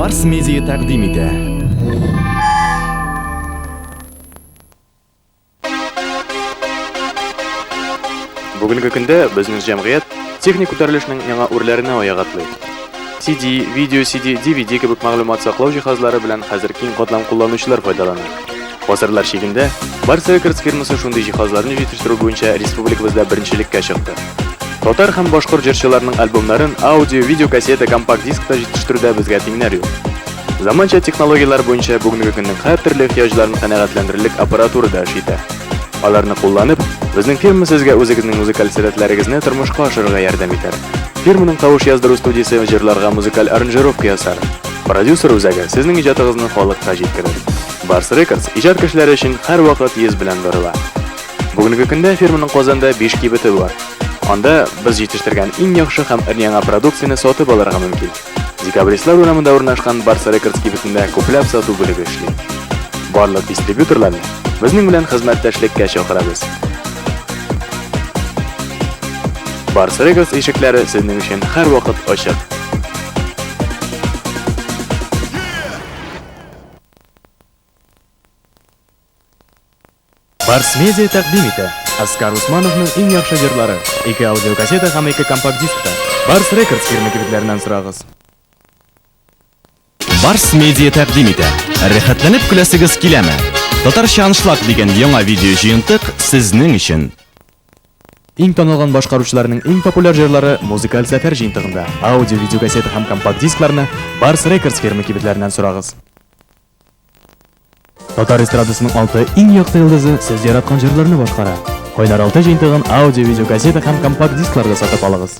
Барс Медиа тәкъдим итә. Бүгенге көндә безнең җәмгыять техник күтәрелешнең яңа үрләренә аяк атлый. CD, видео CD, DVD кебек мәгълүмат саклау җиһазлары белән хәзер киң катлам кулланучылар файдалана. Гасырлар чигендә Барс Records фирмасы шундый җиһазларны җитештерү буенча республикабызда беренчелеккә чыкты. Татар һәм башкорт җырчыларының альбомнарын аудио, видеокассета, компакт-дискта җитештерүдә безгә тиңнәр юк. Заманча технологияләр буенча бүгенге көннең һәртөрле ихтыяҗларын канәгатьләндерерлек аппаратура да эш итә. Аларны кулланып, безнең фирма сезгә үзегезнең музыкаль сәләтләрегезне тормышка ашырырга ярдәм итәр. Фирманың тавыш яздыру студиясе җырларга музыкаль аранжировка ясар. Продюсер үзәге сезнең иҗатыгызны халыкка җиткерер. Барс Рекордс иҗат кешеләре өчен һәрвакыт йөз белән борыла. Бүгенге көндә фирманың Казанда 5 кибете бар. Анда без җитештергән иң яхшы һәм өр-яңа продукцияне сатып алырга мөмкин. Декабристлар урамында урнашкан Барс Рекордс кибетендә күпләп сату бүлеге эшли. Барлык дистрибьюторларны безнең белән хезмәттәшлеккә чакырабыз. Барс Рекордс ишекләре сезнең өчен һәрвакыт ачык. Барс Медиа тәкъдим итә. Оскар Усмановның иң яхшы җырлары. Ике аудиокассета һәм ике компакт-дискта. Барс Рекордс фирма кибетләреннән сорагыз. Барс Медиа тәкъдим итә. Рәхәтләнеп көләсегез киләме? Татарча аншлаг дигән яңа видео җыентык сезнең өчен. Иң танылган башкаручыларның иң популяр җырлары Музыкаль сәфәр җыентыгында. Аудио, видеокассета һәм компакт-дискларны Барс Рекордс фирма кибетләреннән сорагыз. Татар эстрадасының алты иң якты йолдызы сез яраткан җырларны башкара. Кайнар алты җыентыгын аудио, видеокассета һәм компакт-дискларда сатып алыгыз.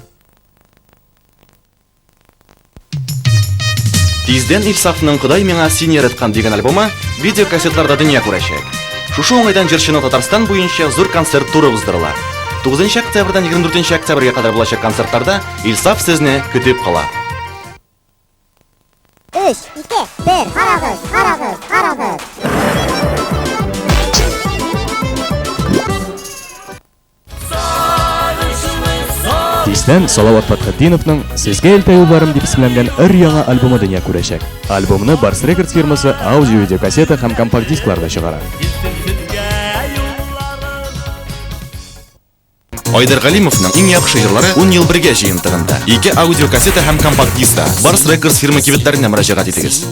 Тиздән Илсафның Ходай миңа син яраткан дигән альбомы видеокассетларда дөнья күрәчәк. Шушы уңайдан җырчының Татарстан буенча зур концерт туры уздырыла. 9 октябрьдән 24 октябрьгә кадәр булачак концертларда Илсаф сезне көтеп кала. Өч, ике, бер, карагыз, карагыз, карагыз. Тиздән Салават Фәтхетдиновның Сезгә илтә юлларым дип исемләнгән өр-яңа альбомы дөнья күрәчәк. Альбомны Барс Рекордс фирмасы аудио, видеокассета һәм компакт-дискларда чыгара. Айдар Галимовның иң яхшы җырлары 10 ел бергә җыентыгында. Ике аудиокассета һәм компакт-диста. Барс Рекордс фирма кибетләренә мөрәҗәгать итегез.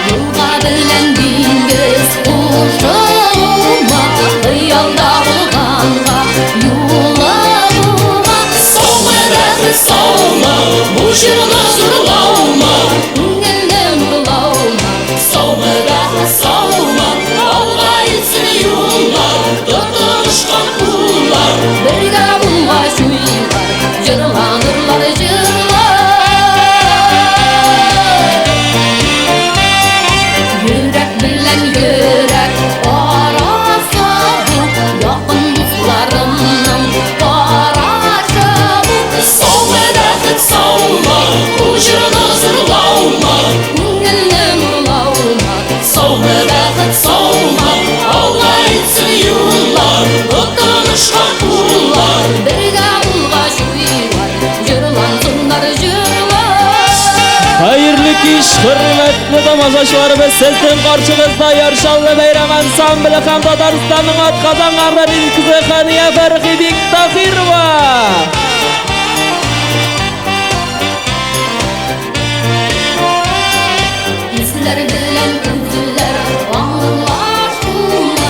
Елга белән диңгез кушылума, Хыялда булганга юлыгума. Саумы, бәхет, саумы, бу җырны зурлаума, Күңелне нурлаума. Саумы, бәхет, саумы, алга илтсен юллар, Тотышкан куллар. Бергә булгач уйлар, җырланырлар җырлар. Йөрәк белән йөрәк арасы бу, Якын дусларымның карашы бу. Саумы, бәхет, саумы, бу җырны Хөрмәтле тамашачыларыбыз, сезнең каршыгызда Яр Чаллы бәйрәм ансамбле һәм Татарстанның атказанган артисткасы Хәния Фәрхи Биктахирова. Үзләр белән үзләр аңлашума,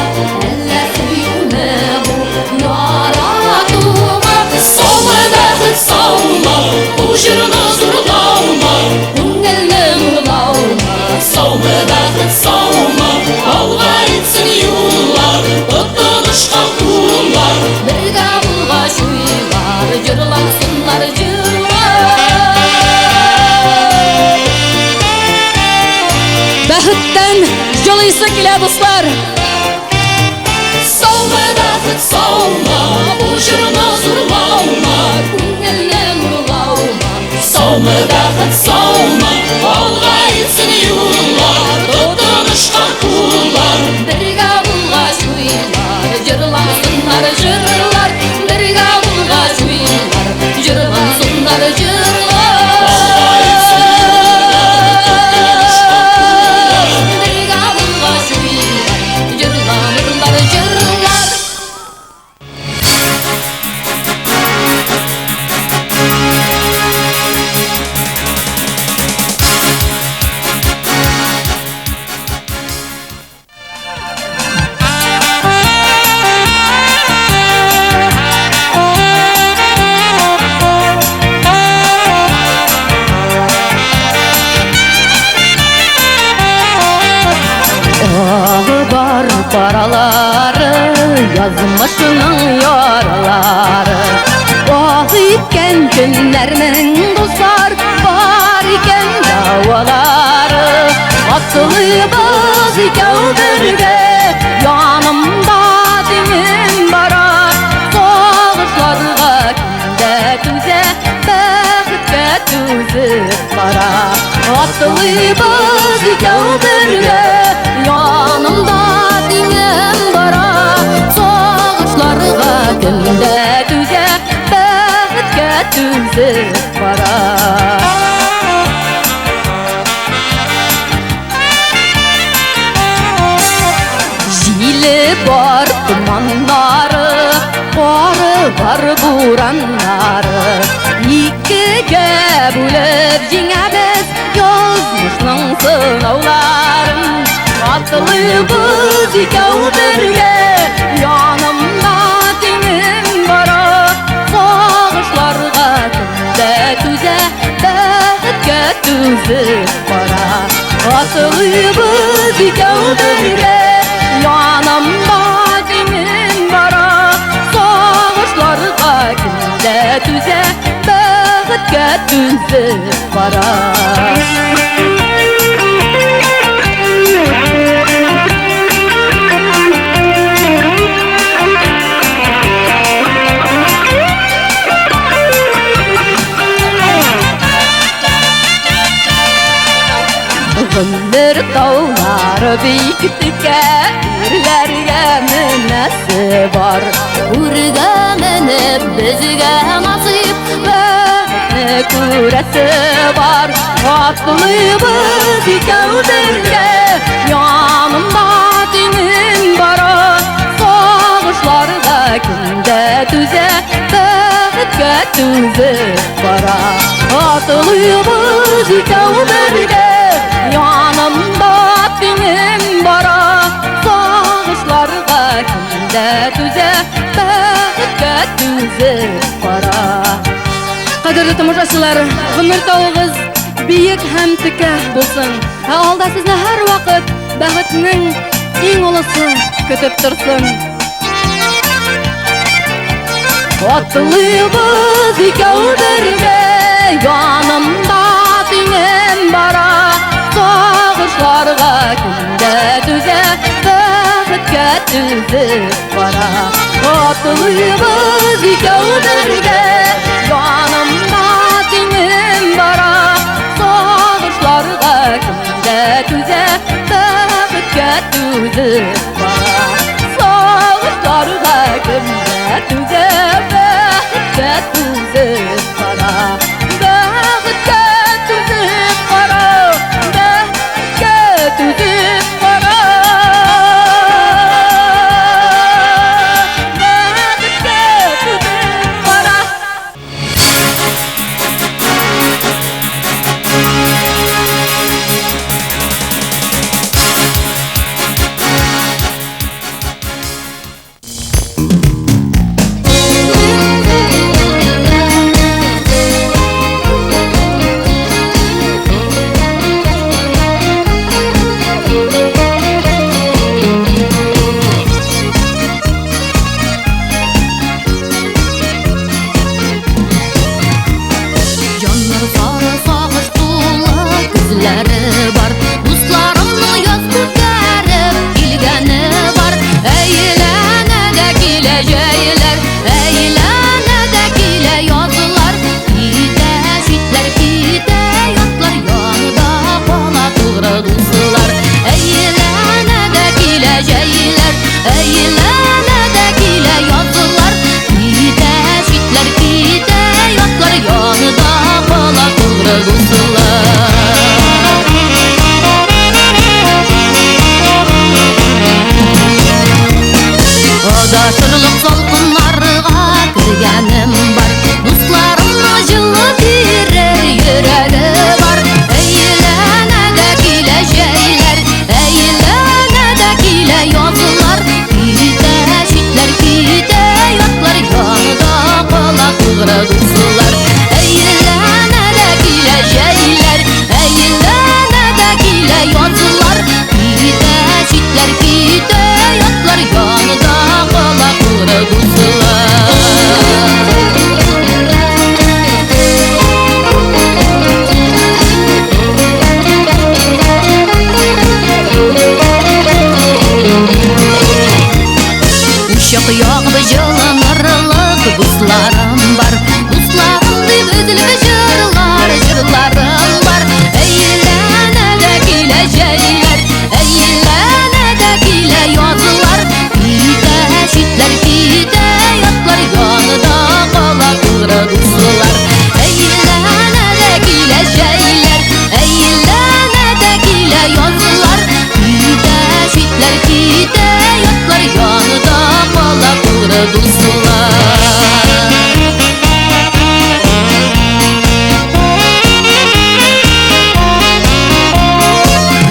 әллә сөюме бу, яратума? Саумы, бәхет, саумы, бу җырны зурлаумы, күңелне нурлаумы? Саумы, бәхет, саумы, алга илтсен юллар, тотынышкан куллар. Бергә булгач уйлар, җырлансыннар җырлар. Бәхеттән җылыйсы килә, дуслар. Саумы, бәхет, саумы, бу җырны зурлаумы, күңелне нурлаумы? Саумы, бәхет, саумы, алга илтсен юллар, тотынышкан куллар. Бергә булгач уйлар, җырлансыннар җырлар. Бергә булгач уйлар, җырлансыннар җырлар. Бергә булгач уйлар, җырланырлар җырлар. Агы бар паралары, язмышның яралары. Ах иткән көннәрнең, дуслар, бар икән дәвалары. Атлыйбыз икәү бергә, янымда тиңем бара. Сагышларга кем дә түзә, бәхеткә түзеп бара. Атлыйбыз икәү бергә, янымда тиңем бара. Сагышларга кем дә түзә, бәхеткә түзеп бара. Җиле бар томаннары, кары бар бураннары. Икегә бүлеп җиңәбез язмышның сынауларын. Атлыйбыз икәү бергә, янымда тиңем бара. Сагышларга кем дә түзә, бәхеткә түзеп бара. Атлыйбыз икәү бергә, янымда тиңем бара. Сагышларга кем дә түзә, бәхеткә түзеп бара. Гомер таулары биектеккә, үрләргә менәсе бар. Үргә менеп безгә насыйп, Бәхетне күрәсе бар. Атлыйбыз икәү бергә, янымда тиңем бара. Сагышларга кем дә түзә, бәхеткә түзеп бара. Атлыйбыз икәү бергә, янымда тиңем бара. Сагышларга кем дә түзә, бәхеткә түзеп бара. Кадерле тамашачылар, гомер тавыгыз биек һәм текә булсын. Ә алда сезне һәрвакыт бәхетнең иң олысы көтеп торсын. Атлыйбыз икәү бергә, янымда тиңем бара. Сагышларга кем дә түзә, бәхеткә түзеп бара. Атлыйбыз икәү бергә, янымда тиңем бара. Сагышларга кем дә түзә, бәхеткә түзеп бара. Сагышларга кем дә түзә, бәхеткә түзеп бара. Бәхеткә түзеп бара. тугры дуслар. Әйләнә дә килә җәйләр, әйләнә дә килә язлар. Китә читләр, китә ятлар, янда кала тугры дуслар. Учак ягып җылынырлык дусларым бар, дусларым дип өзелеп җырлар, җырларым бар. Әйләнә дә килә җәйләр, әйләнә дә килә язлар. Китә читләр, китә ятлар, янда кала тугры дуслар. Әйләнә дә килә җәйләр, әйләнә дә килә язлар. Китә читләр, китә ятлар, янда кала тугры дуслар.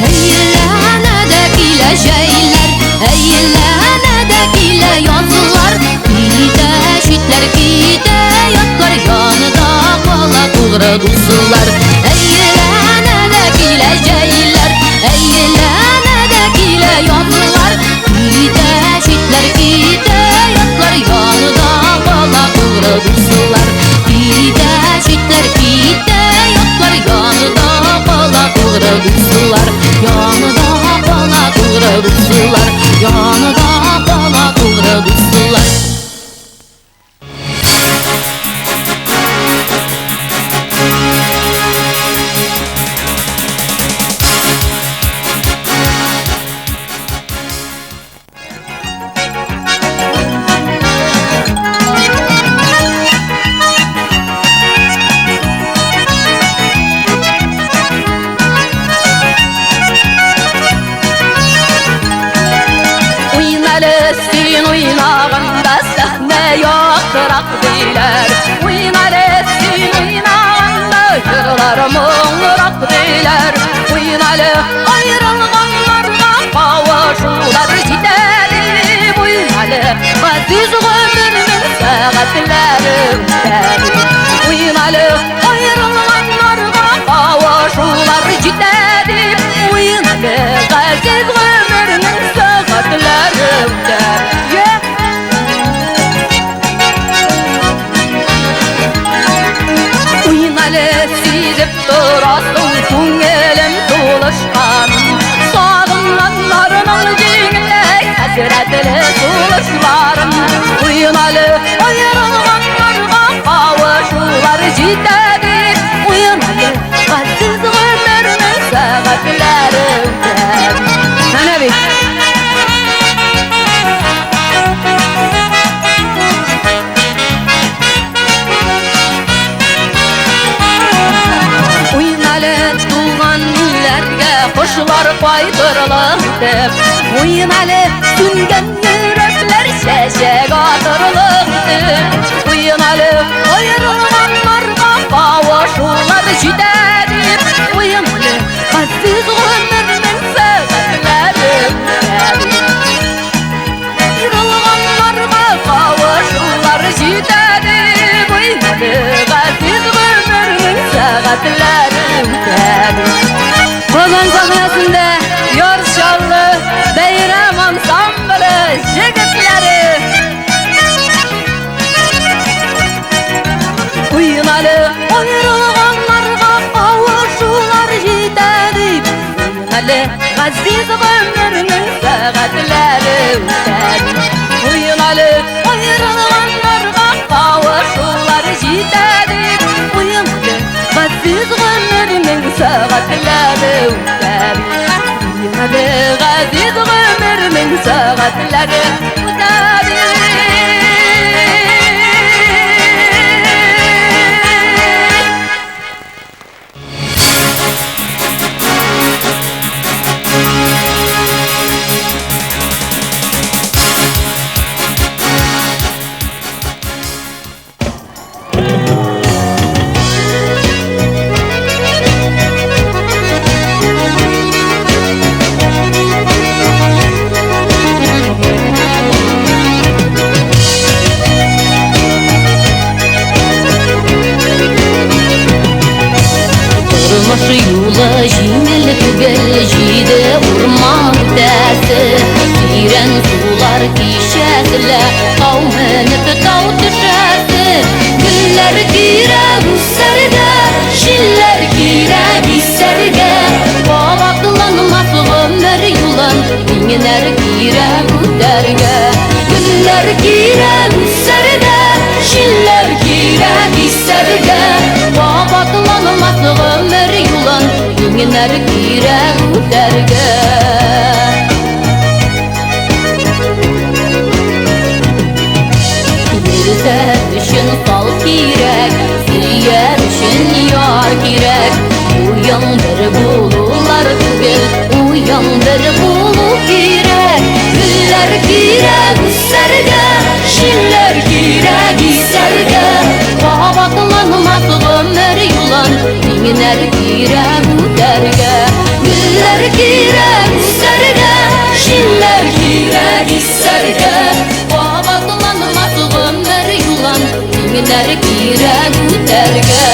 Әйләнә дә килә җәйләр, әйләнә дә килә язлар. Китә читләр, китә ятлар, янда кала тугры дуслар. Әйләнә дә килә җәйләр, әйләнә дә килә язлар. Китә читләр, китә ятлар, янда кала тугры дуслар. Китә читләр, китә ятлар, янда кала тугры дуслар. Янда кала тугры дуслар, янда кала тугры дуслар. Син уйнаганда сәхнә яктырак диләр. Уйнар син уйнаганда җырлар моңрак диләр. Уйналы аерылганнарга кавышулар җитә дип. Уйналы газиз гомернең сәгатьләре үтә. Уйналы аерылганнарга кавышулар җитә дип. Уйналы газиз гомернең сәгатьләре үтә. Уйналы сизеп торасың күңелем тулышкан, сагынганнарның җиңеллек хәсрәтле сулышларын. Уйналы аерылганнарга кавышулар җитә дип. Уйналы газиз гомернең сәгатьләре үтә. Әнә бит. Уйналы туган илләргә кошлар кайтырлык итеп. Уйналы сүнгән йөрәкләр чәчәк атырлык итеп. Уйналы аерылганнарга кавышулар җитә дип. Уйналы газиз гомернең сәгатьләре үтә. Аерылганнарга кавышулар җитә дип. Уйналы газиз гомернең сәгатьләре үтә. Казан сәхнәсендә Яр Чаллы бәйрәм ансамбле җегетләре. Уйналы аерылганнарга кавышулар җитә дип. Уйналы газиз гомернең сәгатьләре үтә. Уйналы аерылганнарга кавышулар җитә дип. Уйналы газиз гомернең сәгатьләре үтә. Уйналы газиз гомернең сәгатьләре үтә. Thank you. юлы җиңел түгел, җиде урман үтәсе, тирән сулар кичәсе лә, тау менеп тау төшәсе. Гөлләр кирәк үсәргә, җилләр кирәк исәргә, кабатланмас гомер юлын иңнәр кирәк үтәргә. Гөлләр кирәк үсәргә, җилләр кирәк исәргә, кабатланмас гомер юлын иңнәр кирәк үтәргә. Йөртер өчен сал кирәк, сөяр өчен яр кирәк. Уең бер булулар түгел, уең бер булу кирәк. Гөлләр кирәк үсәргә, җилләр кирәк исәргә, кабатланмас гомер юлын иңнәр кирәк үтәргә. Гөлләр кирәк үсәргә, җилләр кирәк исәргә, кабатланмас гомер юлын иңнәр кирәк үтәргә.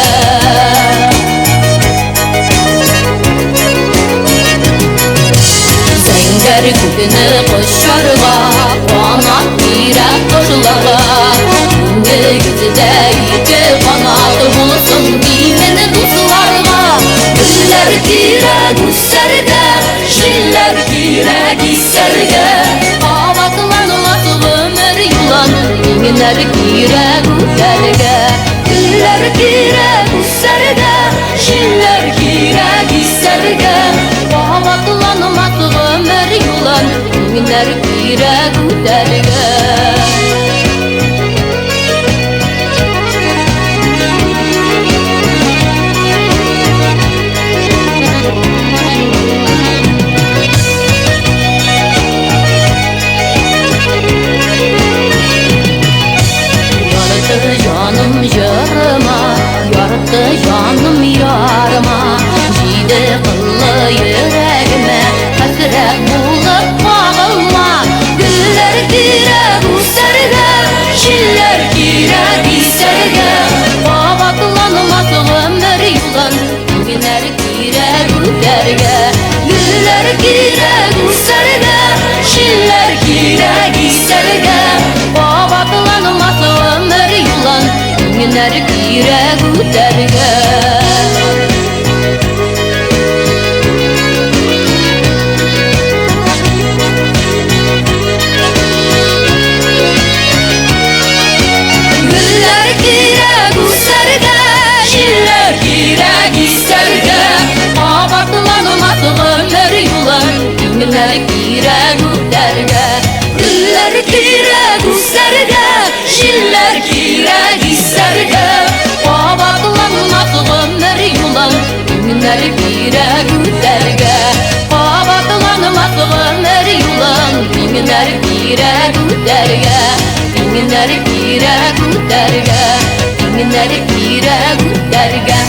Зәңгәр күкне кочарга, канат кирәк кошларга. Күңелегездә ике канат булсын димен дусларга. Гөлләр кирәк үсәргә, җилләр кирәк исәргә, кабатланмас гомер юлын иңнәр кирәк үтәргә. Гөлләр кирәк үсәргә, җилләр кирәк исәргә, кабатланмас гомер юлын иңнәр кирәк үтәргә. Ярты җаным җырыма, ярты җаным ярыма, җиде кыллы йөрәгемә хәсрәт булып кагылма. Гөлләр кирәк үсәргә, җилләр кирәк исәргә, кабатланмас гомер юлын иңнәр кирәк үтәргә. Гөлләр кирәк үсәргә, җилләр кирәк исәргә, кабатланмас гомер юлын иңнәр кирәк үтәргә. Гөлләр кирәк үсәргә, җилләр кирәк исәргә, кабатланмас гомер юлын иңнәр кирәк үтәргә. Гөлләр кирәк үсәргә, җилләр кирәк исәргә, кабатланмас гомер юлын иңнәр кирәк үтәргә. Кабатланмас гомер юлын иңнәр кирәк үтәргә. Иңнәр кирәк үтәргә, иңнәр кирәк үтәргә.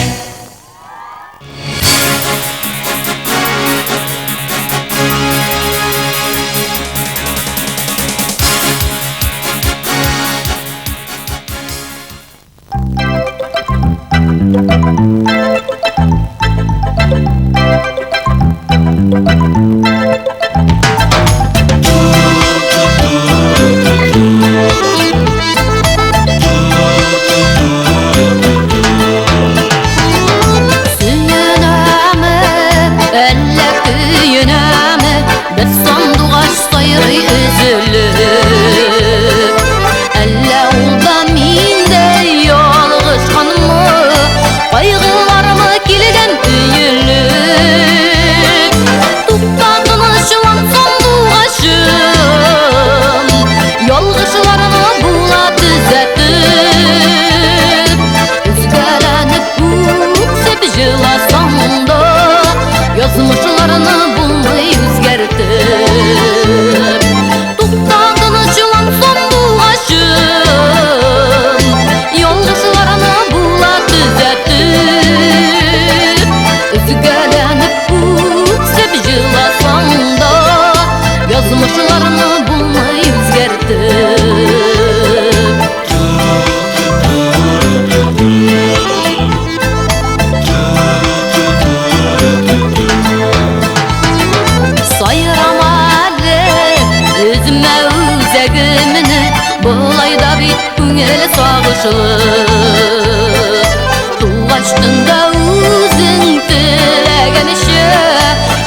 Тугачтын да үзең теләгәнчә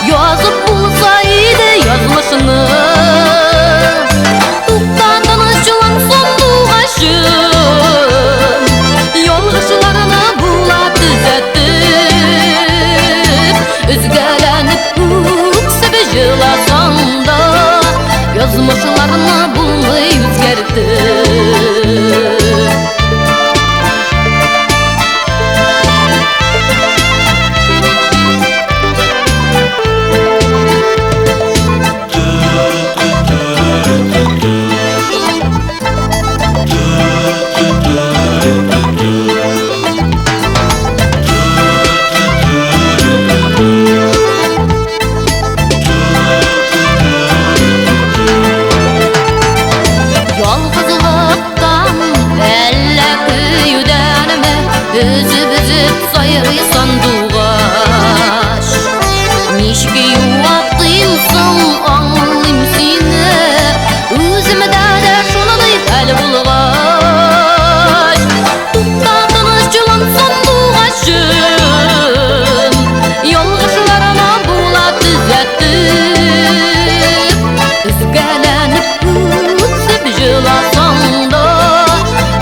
язып булса иде язмышны. Тукта тынычлан сандугачым, ялгышларны була төзәтеп, өзгәләнеп үксеп җыласаң да, язмышларны булмый үзгәртеп. Ялгызлыктан әллә көюдәнме өзеп-өзеп сайрый сандугач. Ничек юатыйм соң, аңлыйм сине, үземдә дә шундый хәл булгач. Тукта тынычлан сандугачым, ялгышларны була төзәтеп, өзгәләнеп үксеп җыласаң да,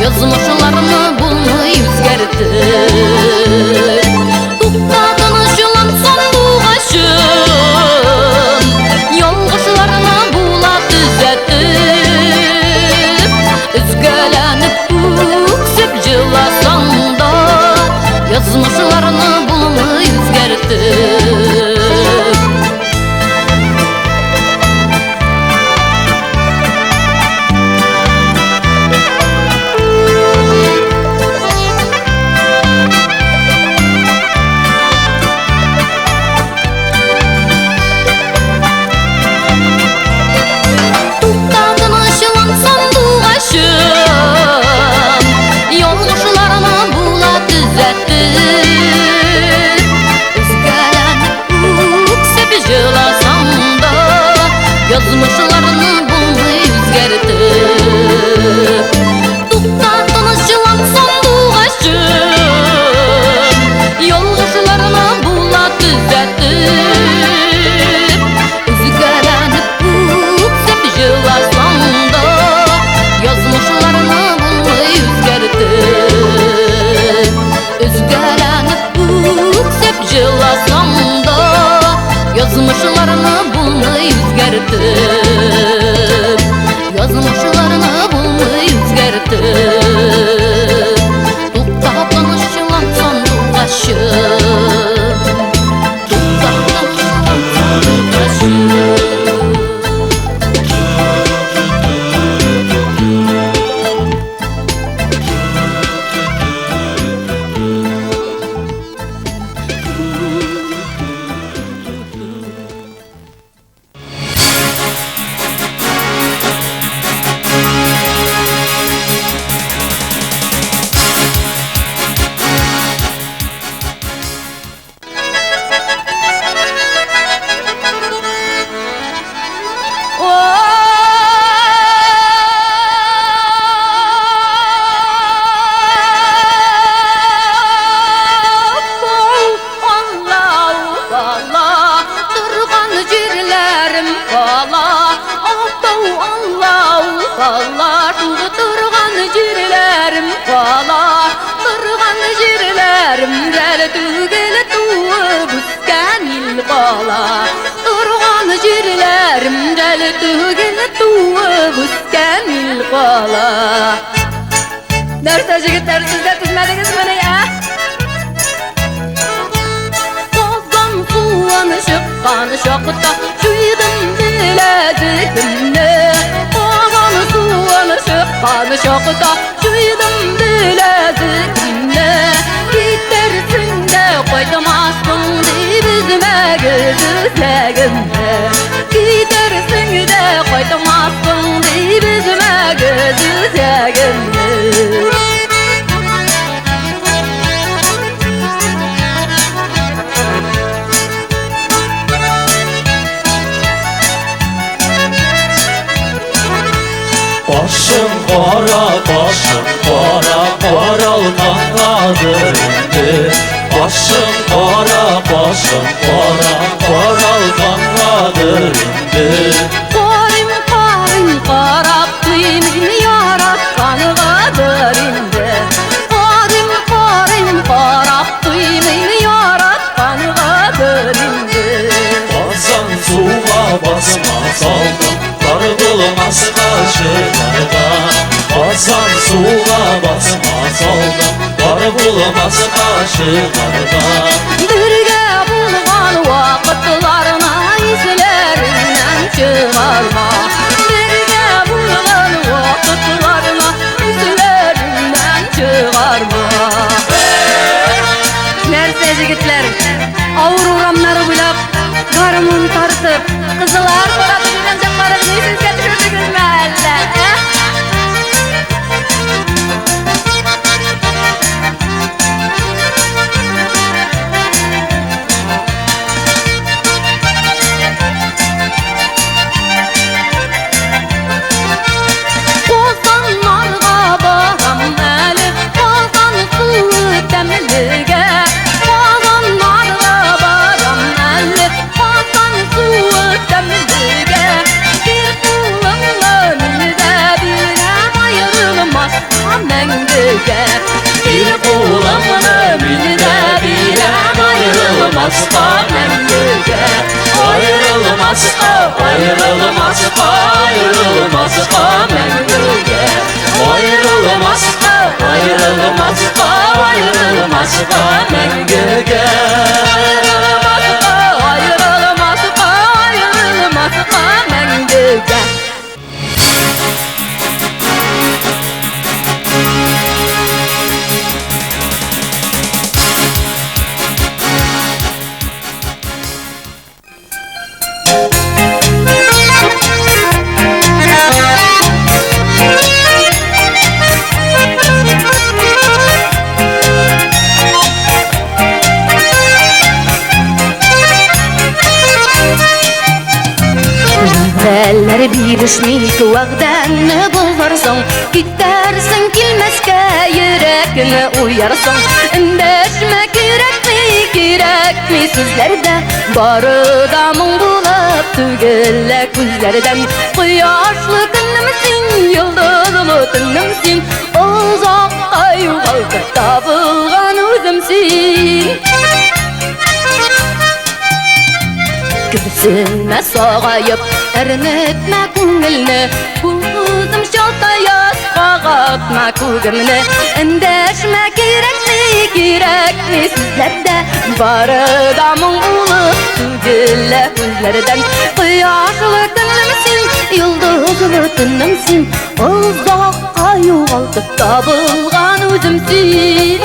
язмышларны булмый үзгәртеп. Тукта тынычлан сандугачым, ялгышларны була төзәтеп, өзгәләнеп үксеп җыласаң да, язмышларны булмый үзгәртеп. Тукта тынычлан сандугачым, ялгышларны була төзәтеп, өзгәләнеп үксеп җыласаң да, язмышларны булмый үзгәртеп. Тукта тынычлан сандугачым, ялгышларны була төзәтеп, өзгәләнеп үксеп җыласаң да, язмышларны булмый үзгәртеп. Өзгәләнеп үксеп җыласаң да, язмышларны булмый үзгәртеп. Язмышларны булмый үзгәртеп. Тукта тынычлан сандугачым, тукта тынычлан сандугачым. Торган җирләрем кала, Атау Аллау кала, шул торган җирләрем кала, торган җирләрем гел түгел туып үскән ил кала, торган җирләрем гел түгел туып үскән ил кала. Нәрсә, җегетләр, сез дә түзмәдегезмени, ә? Казан суын чыккан чакта җуйдым беләзегемне. Казан суын чыккан чакта җуйдым беләзегемне. Китерсең дә кайтмассың дип өзмәгез үзәгемне. Китерсең дә кайтмассың дип өзмәгез үзәгемне. Кашың кара, кашың кара. Каралгангадыр инде. Кашың кара, кашың кара, каралгангадыр инде. Карыйм, карыйм, карап туймыйм, яраткангадыр инде. Карыйм, карыйм, карап туймыйм, яраткангадыр инде. Казан суга басма салдым, тар булмаска чыгарга. Казан суга басма салдым, тар булмаска чыгарга. Бергә булган вакытларны исләреңнән чыгарма. Бергә булган вакытларны исләреңнән чыгарма. Нәрсә, җегетләр, авыр урамнары буйлап гармун тартып, кызылар каратып йөргән чакларыгызны исегезгә төшердегезме әллә, ә? Казаннарга барам әле, Казан суы тәмлегә. Казаннарга барам әле, Казан суы тәмлегә. Бир кулыңны, мин дә бирәм, аерылмаска мәңгегә. Бир кулыңны, мин дә бирәм, аерылмаска мәңгегә. Аерылмаска, аерылмаска, аерылмаска мәңгегә. Аерылмаска, аерылмаска, аерылмаска мәңгегә. Аерылмаска, аерылмаска, аерылмаска мәңгегә. Вәгъдәләр бирешми, вәгъдәңне бозарсың, китәрсең килмәскә, йөрәкне уярсың. Эндәшмә, кирәкми, кирәкми сүзләрдә, бары да моң булып түгелә күзләрдән. Кояшлы көнем син, йолдызлы төнем син, озакка югалтып табылган үзем син. Көрсенмә сагаеп, әрнетмә күңелне, күзем чалтаяз, кагатма күгемне. Эндәшмә, кирәкми, кирәкми сүзләрдә, бары да моң булып түгелә күзләрдән. Кояшлы көнем син, йолдызлы төнем син, озакка югалтып табылган үзем син.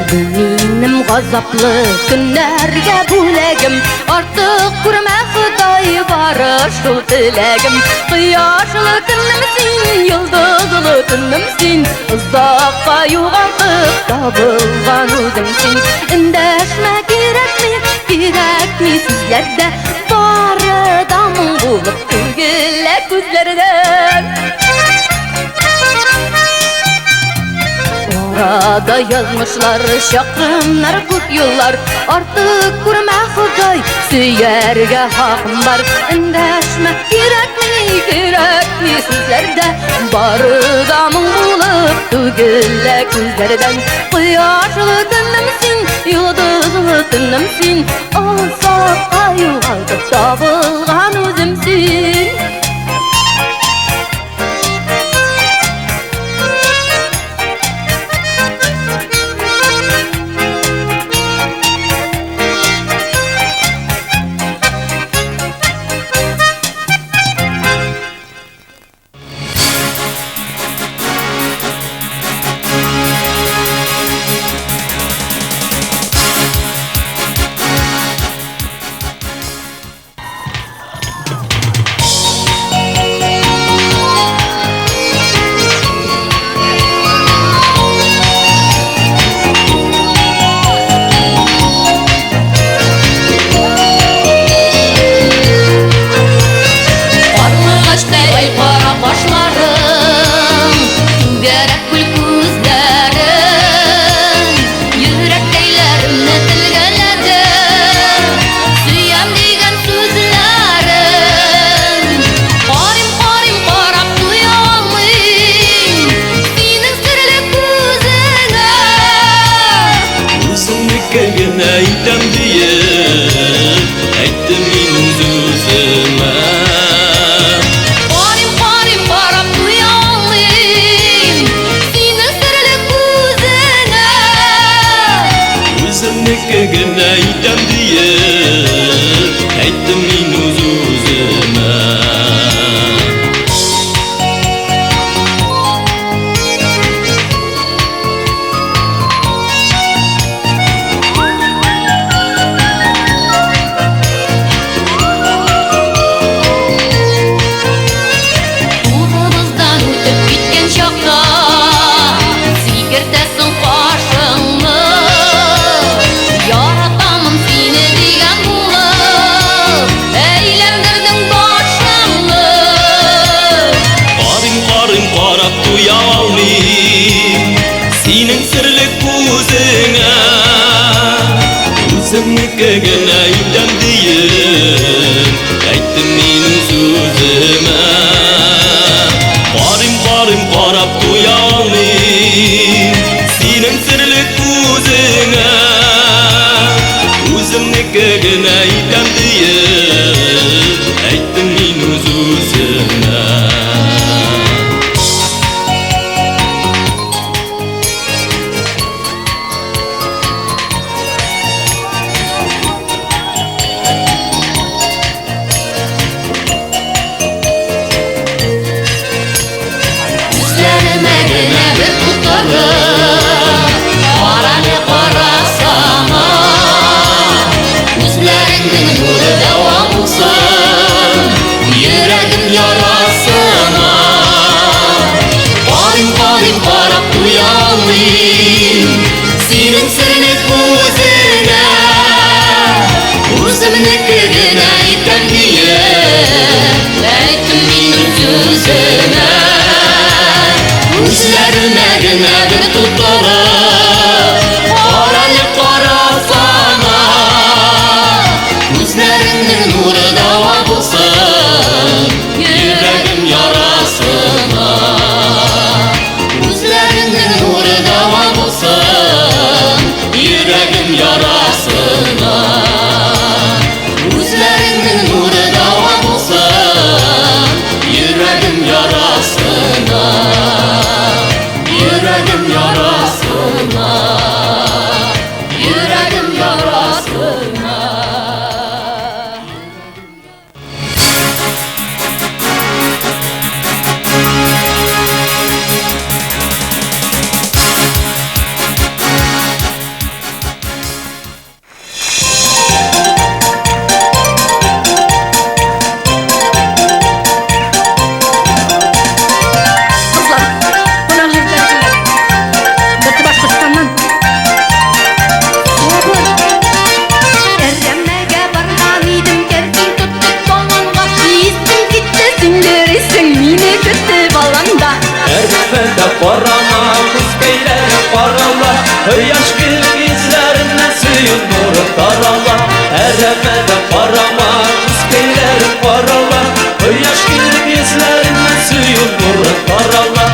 Бу минем газаплы көннәргә бүләгем, артык күрмә, Ходай, бары шул теләгем. Кояшлы көнем син, йолдызлы төнем син, озакка югалтып табылган үзем син. Эндәшмә, кирәкми, кирәкми сүзләрдә, бары да моң булып түгелә күзләрдән. Арада язмышлар, чакрымнар, күп юллар, артык күрмә, Ходай, сөяргә хакым бар. Эндәшмә, кирәкми, кирәкми сүзләрдә, бары да моң булып түгелә күзләрдән. Кояшлы көнем син, йолдызлы төнем син, озакка югалтып табылган үзем син. Үземнеке генә итәм диеп, әйттем мин үз-үземә. Турыбыздан үтеп киткән чакта Сикертәсең кашыңны. Яратамын сине дигән булып, Әйләндердең башымны. Карыйм, карыйм, карап туя алмыйм синең серле күзеңә. Үземнеке генә итәм диеп, әйттем мин үз-үземә. Карыйм, карыйм, карап туя алмыйм синең серле күзеңә. Үземнеке генә итәм диеп, әйттем мин үз-үземә. Күзләремә генә бер тутырып, Караны карасана. Күзләреңнең нуры дәва булсын йөрәгем ярасына. Карыйм, карыйм, карап туя алмыйм синең серле күзеңә. Үземнеке генә итәм диеп, әйттем мин үз-үземә. Күзләремә генә бер тутырып, Караны карасана. Күзләреңнең нуры дәва булсын йөрәгем ярасына. Күзләреңнең нуры дәва булсын йөрәгем ярасына. Күзләреңнең нуры дәва булсын йөрәгем ярасына. Йөрәгем ярасына. Йөрәгем ярасына. Кызлар, кунак җегетләр килгән. Берсе Башкортстаннан. Сабыр. Әрәмәгә барган идем, кәрзин тотып баланга. Исем китте, син йөрисең, мине көтеп аланда. Әрәмәдә карама, күзкәйләре карала, Кояш кебек йөзләреннән сөю нуры тарала. Әрәмәдә карама, күзкәйләре карала, Кояш кебек йөзләреннән сөю нуры тарала.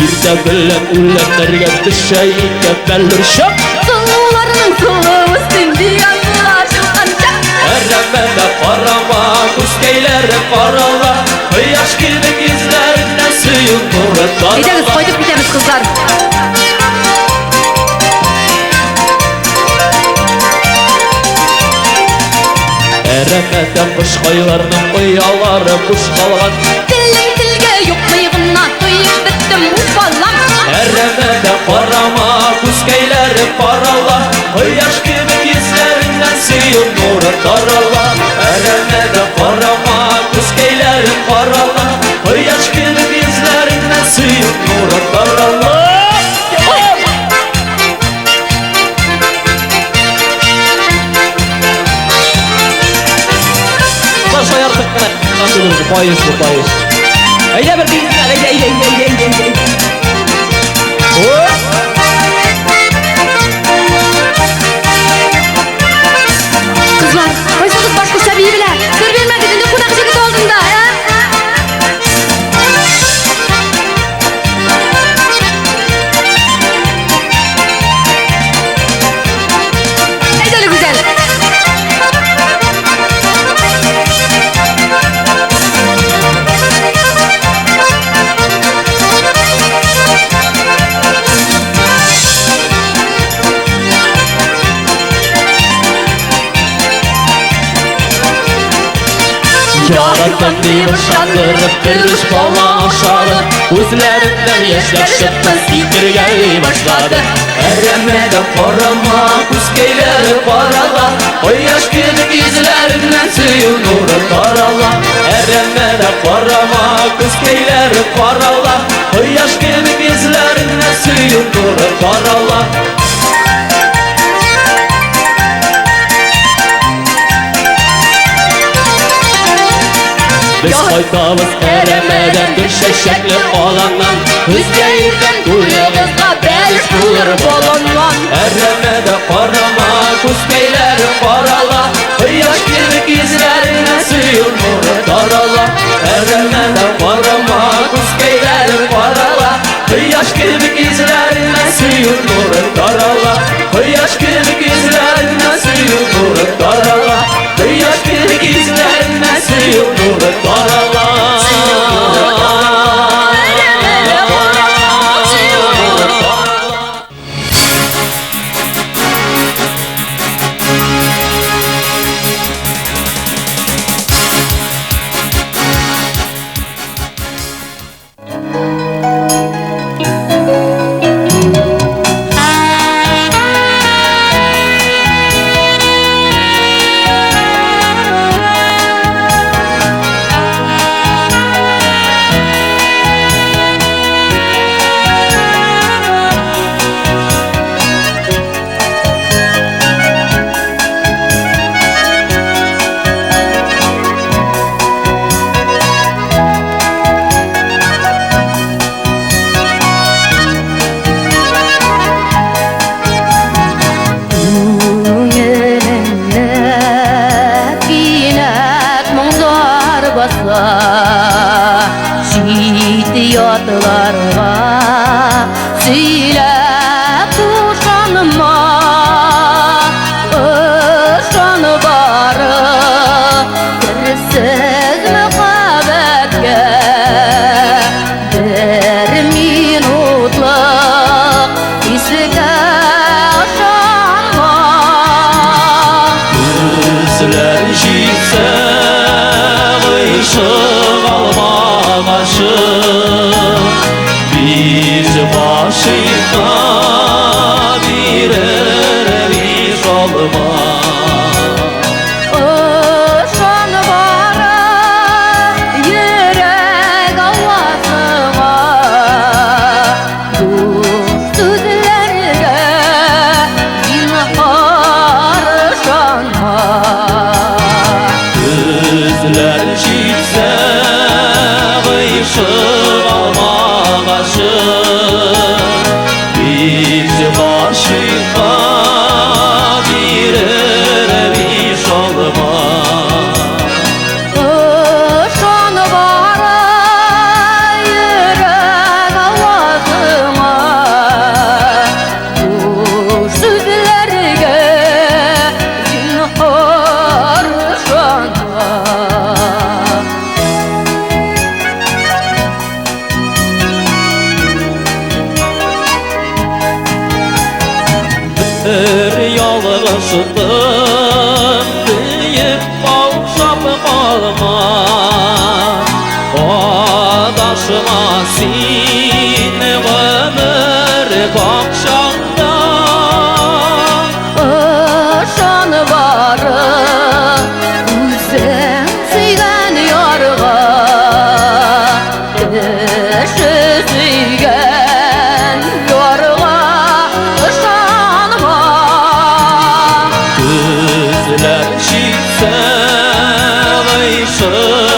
Иртә белән үләннәргә төшә икән бәллүр чак. Сылуларның сылуы син дигән була чыкканча. Әрәмәдә карама, күзкәйләре карала, Кояш кебек йөзләреннән сөю нуры тарала. Әйдәгез, кайтып китәбез, кызлар. Әрәмәдә кошкайларның оялары буш калган. Телем телгә йокмый гына туеп беттем, балам. Әрәмәдә карама, күзкәйләре карала, Кояш кебек йөзләреннән сөю нуры тарала. Әрәмәдә карама, күзкәйләре карала, Кояш кебек йөзләреннән сөю нуры тарала. Шаяртык кына. Каеш бу, каеш. Әйдә бер биесеннәр, әйдә, әйдә, әйдә, әйдә, әйдә, әйдә. Кызлар, кайсыгыз башкортча бии белә? Сер бирмәгез инде кунак җегете алдында, ә? Әйдә әле, Гүзәл. Яратам дип ышандырып, бер уч бала ашады. Күзләреннән яшьләр чыкты, сикергәли башлады. Әрәмәдә карама, күзкәйләре карала, кояш кебек йөзләреннән сөю нуры тарала. Әрәмәдә карама, күзкәйләре карала, кояш кебек йөзләреннән сөю нуры тарала. Без кайтабыз әрәмәдән, гөл чәчәкле аланнан. Көзгә иртән кулыгызга бәлеш булыр баланнан. Әрәмәдә карама, күзкәйләре карала, кояш кебек йөзләренә сөю нуры тарала. Әрәмәдә карама, күзкәйләре карала, кояш кебек йөзләренә сөю нуры тарала. Кояш кебек йөзләренә сөю нуры тарала. Кояш кебек йөзләренә сөю нуры тарала.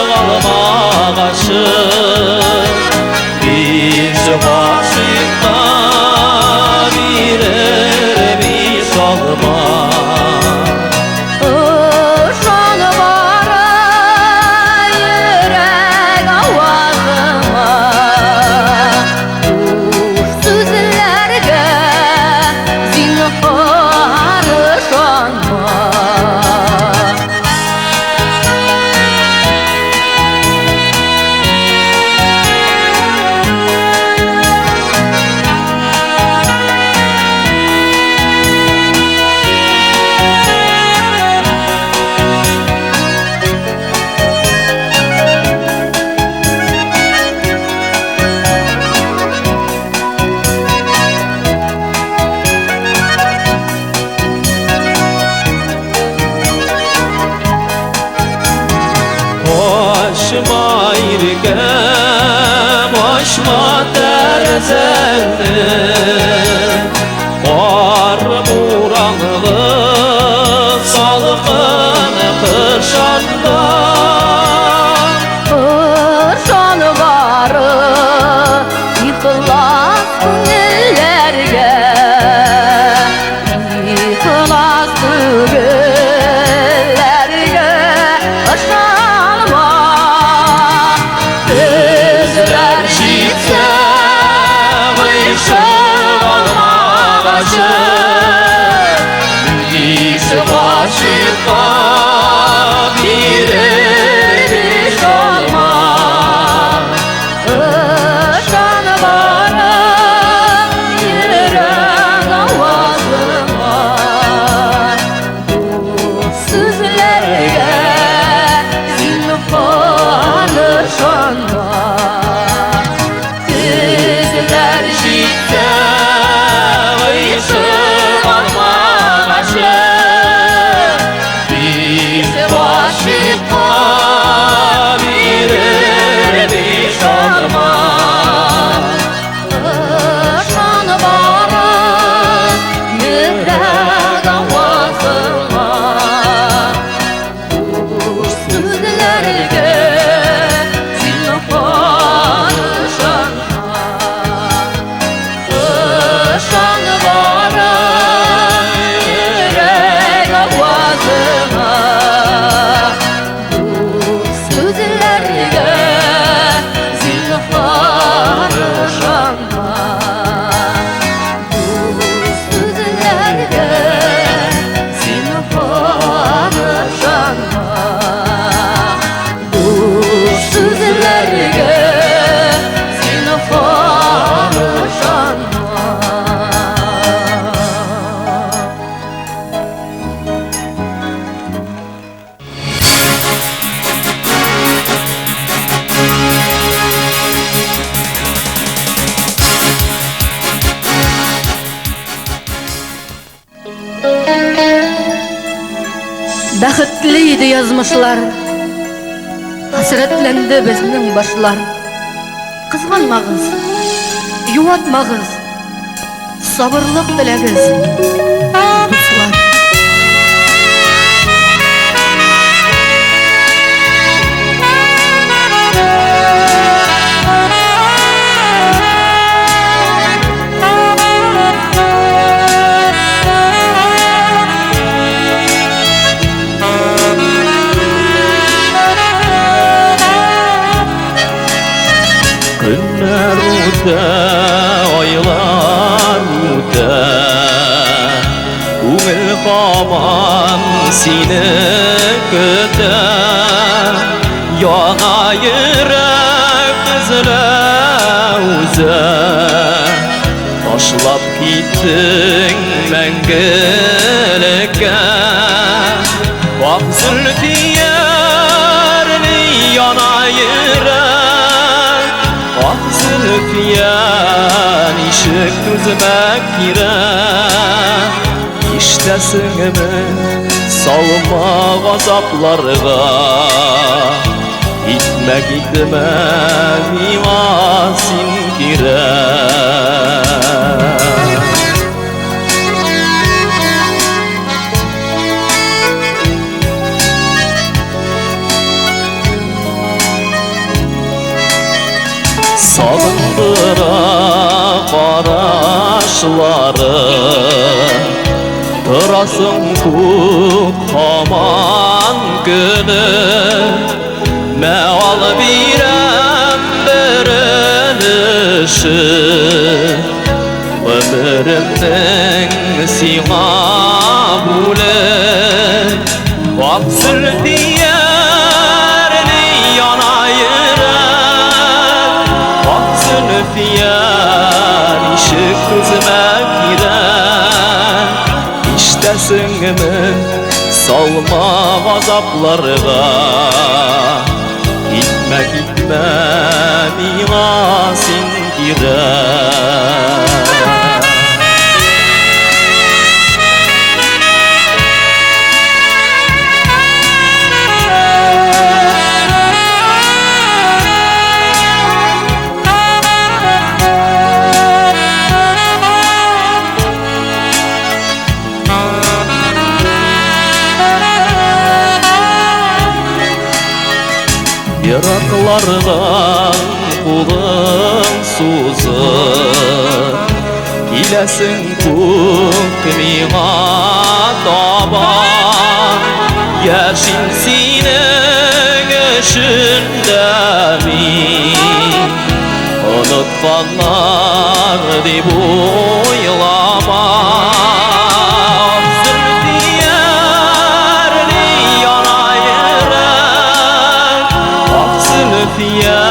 Alma karşı bir Иркәм, ачма тәрәзәңне. Кар буранлы салкын кыш анда. Ышан бары ихлас күңелләргә, ихлас түгелләргә ышанма. Көзләр җитсә, гыйшык алмагачы, биш гашыйкка бирер биш алма. Ышан бары йөрәк авазыңа, бу сүзләргә зинһар ышанма. Көзләр җитсә, гыйшык алмагачы, биш гашыйкка бирер биш алма. Ышан бары йөрәк авазыңа, бу сүзләргә зинһар ышанма. Ышан бары йөрәк авазыңа, бу сүзләргә зинһар ышанма. Бу сүзләргә зинһар ышанма. Бу сүзләргә зинһар ышанма. Бәхетле иде язмышлар, хәсрәтләнде безнең башлар. Кызганмагыз, юатмагыз, сабырлык теләгез, дуслар. Көннәр үтә, айлар үтә, күңел һаман сине көтә. Яна йөрәк өзелә үзе, ташлап киттең мәңгелеккә. Ак зөлфиярни яна йөрәк, ак зөлфия, ничек түзмәк кирәк? Ишетәсеңме, салма газапларга. Китмә, китмә, миңа син кирәк. Сагындыра карашлары, торасың күк һаман көлеп. Мә алып бирәм бер өлеше гомеремнең сиңа бүлеп. Ак зөлфиярни яна йөрәк, ак зөлфия, ничек түзмәк кирәк? Ишетәсеңме, салма газапларга. Китмә, китмә, миңа син кирәк. Газапларга кулың сузып киләсең күк миңа таба. Яшим синең өчен дә мин, онытканнар дип уйлама. Зөлфиярни яна йөрәк, ак Зөлфия,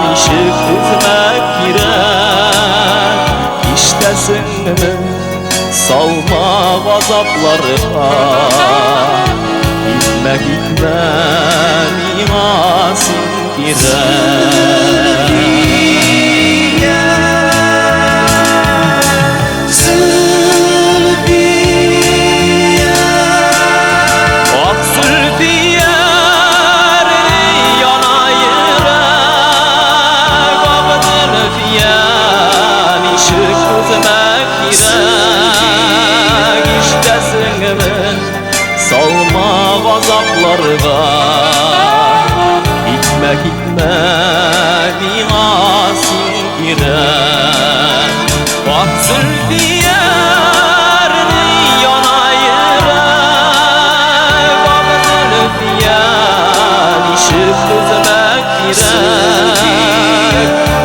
ничек түзмәк кирәк? Ишетәсеңме, салма газапларга. Китмә, китмә, миңа син кирәк. Ак Зөлфиярни яна йөрәк, ак Зөлфия, ничек түзмәк кирәк? Ишетәсеңме, салма газапларга. Китмә, китмә, миңа син кирәк. Ак Зөлфиярни яна йөрәк, ак Зөлфия, ничек түзмәк кирәк?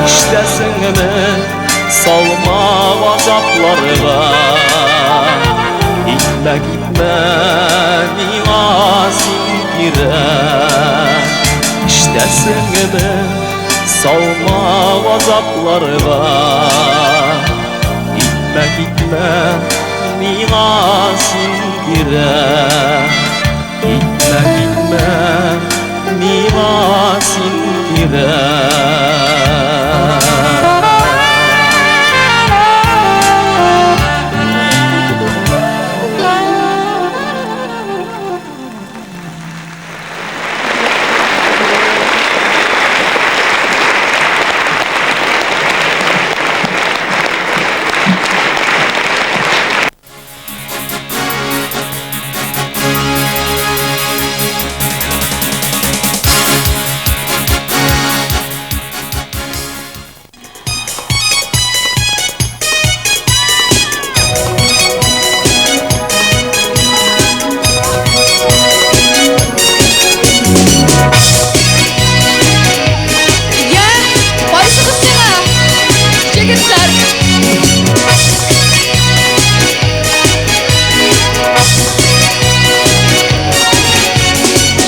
Ишетәсеңме, салма газапларга. Китмә, китмә, миңа син кирәк. Ишетәсеңме, салма газапларга. Китмә, китмә, миңа син кирәк. Китмә, китмә, миңа син кирәк. Я, кайсыгыз сиңа? Егетләр.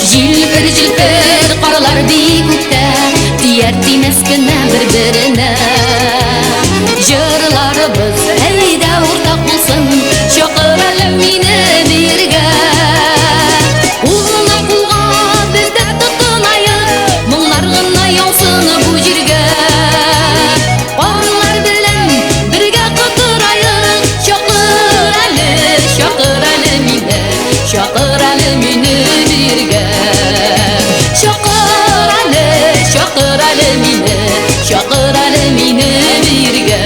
Җилфер-җилфер карлар бик күктә, тияр тимәс кенә бер-беренә. Җырларыбыз әйдә уртак булсын, чакыр әле мине биргә. Кулны кулга без дә тотынаек, моңнар гына яусын бу җиргә. Карлар белән бергә котыраек, чакыр әле, чакыр әле мине, чакыр әле мине биргә. Чакыр әле, чакыр әле мине, чакыр әле мине биргә.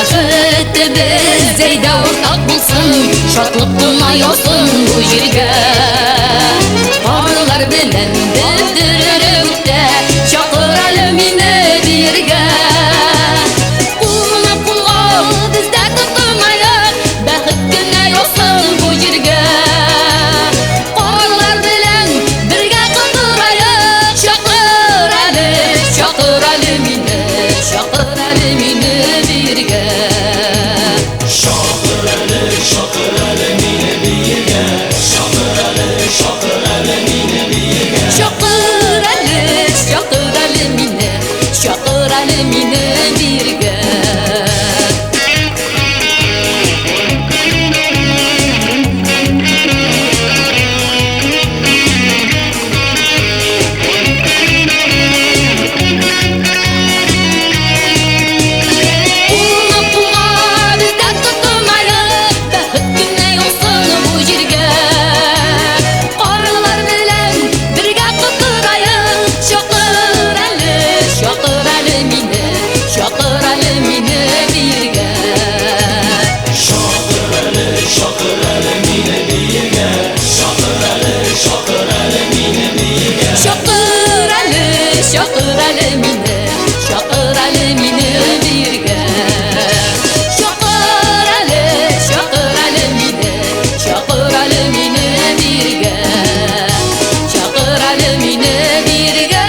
Бәхетебез әйдә уртак булсын, шатлык кына яусын бу җиргә. Парлар белән бөтерелеп үтә, чакыр әле мине биергә. Кулны кулга без дә тотынайык, бәхет кенә яусын бу җиргә. Парлар белән бергә котыраек, чакыр әле, чакыр әле мине, чакыр әле мине биергә. Чакыр әле, чакыр әле мине биергә. Чакыр әле, чакыр әле мине биергә. Чакыр әле, чакыр әле мине, чакыр әле мине биергә. Кулны кулга без дә тотынайык, бәхет кенә яусын бу җиргә. Карлар белән бергә котыраек, чакыр әле, чакыр әле мине, чакыр әле мине биергә. Чакыр әле, чакыр әле мине биергә. Чакыр әле, чакыр әле мине биергә. Чакыр әле, чакыр әле мине, чакыр әле мине биергә. Чакыр әле, чакыр әле мине, чакыр әле мине биергә. Чакыр әле мине биергә.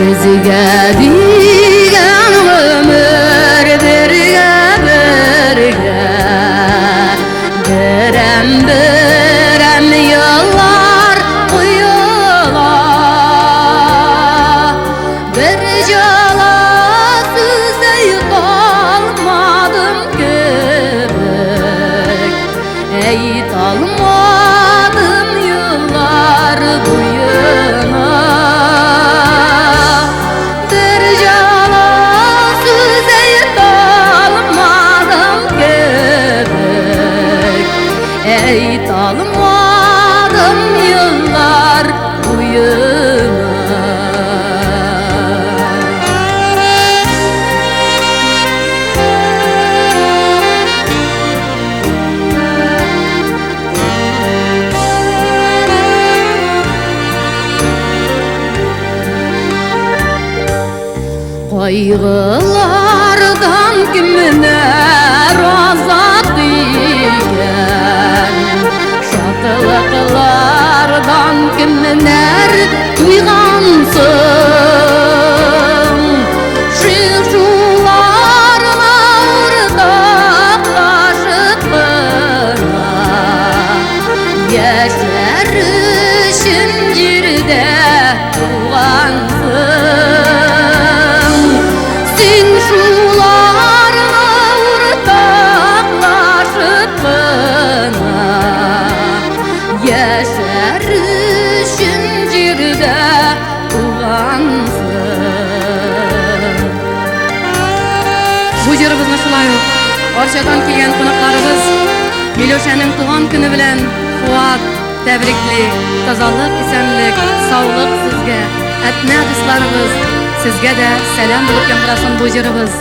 Безгә дигән гомер бергә бергә, берәм берәм еллар коела. Бер җала сүз әйтә алмадым кебек, әйтә алмадым еллар буена. Бер җала сүз әйтә алмадым кебек, әйтә алмадым еллар буена. Кайгылардан кемнәр азат икән, шатлыклардан кемнәр туйгансың. Шушларга уртаклашып кына яшәр өчен җирдә тугансың. Син шуларга уртаклашып кына яшәр өчен җирдә тугансың. Бу җырыбызны шулай ук Арчадан килгән кунакларыбыз Миләүшәнең туган көне белән Фуат тәбрикли. Тазалык, исәнлек, саулык сезгә. Әтнә дусларыбыз, сезгә дә сәлам булып яңгырасын бу җырыбыз.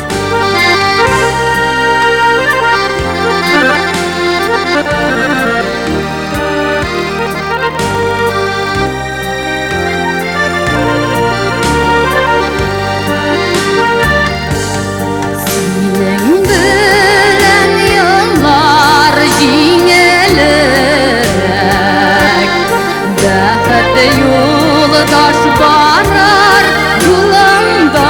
Синең белән еллар җиңелрәк, бәхет юлдаш барыр юлыңда.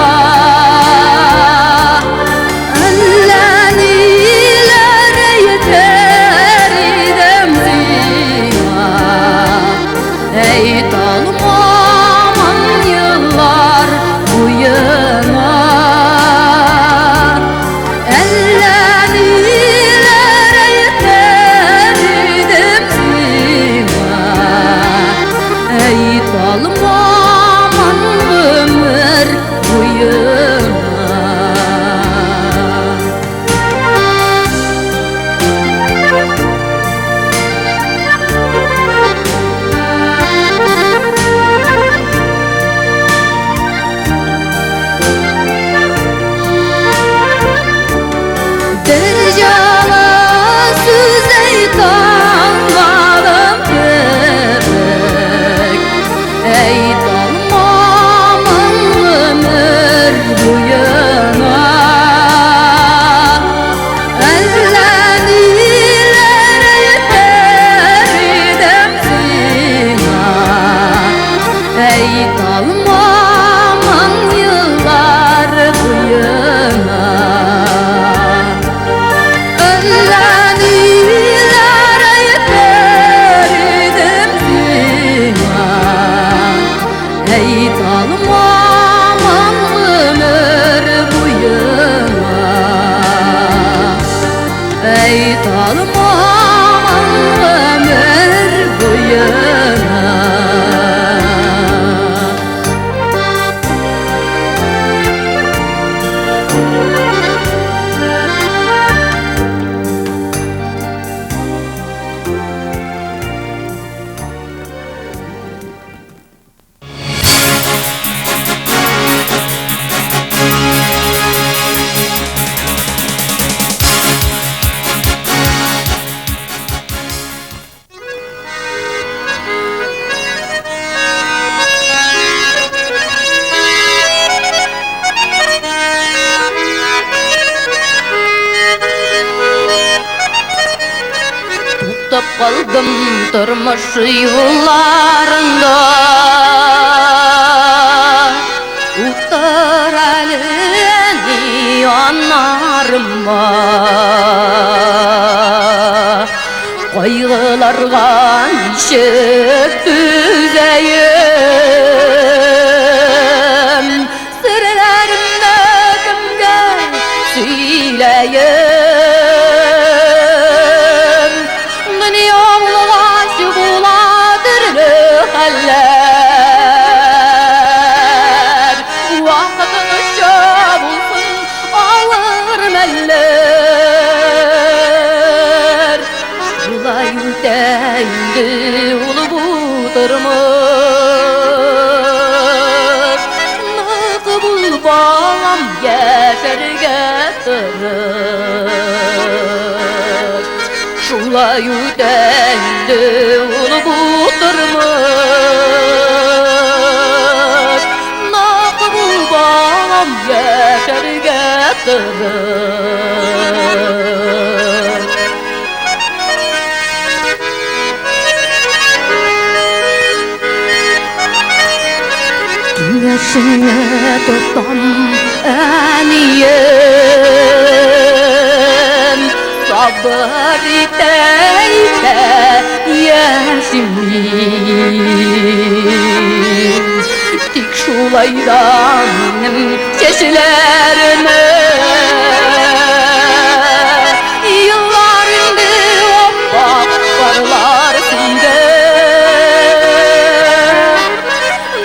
калдым тормыш юлларында. Утыр әле әни яннарыма, Кайгыларга ничек түзәем, Серләремне кемгә сөйләем? Дөнья булгач була төрле хәлләр, Вакытыңча булсын авыр мәлләр. Шулай үтә инде ул бу тормыш. Нык бул, балам, яшәргә тырыш. Шулай үтә инде ул бу тормыш. Нык бул, балам, яшәргә тырыш. Киңәшеңне тотам, әнием, Сабыр итә итә яшим мин. Тик шулай да минем чәчләремә Еллар инде аппак карлар сеңде.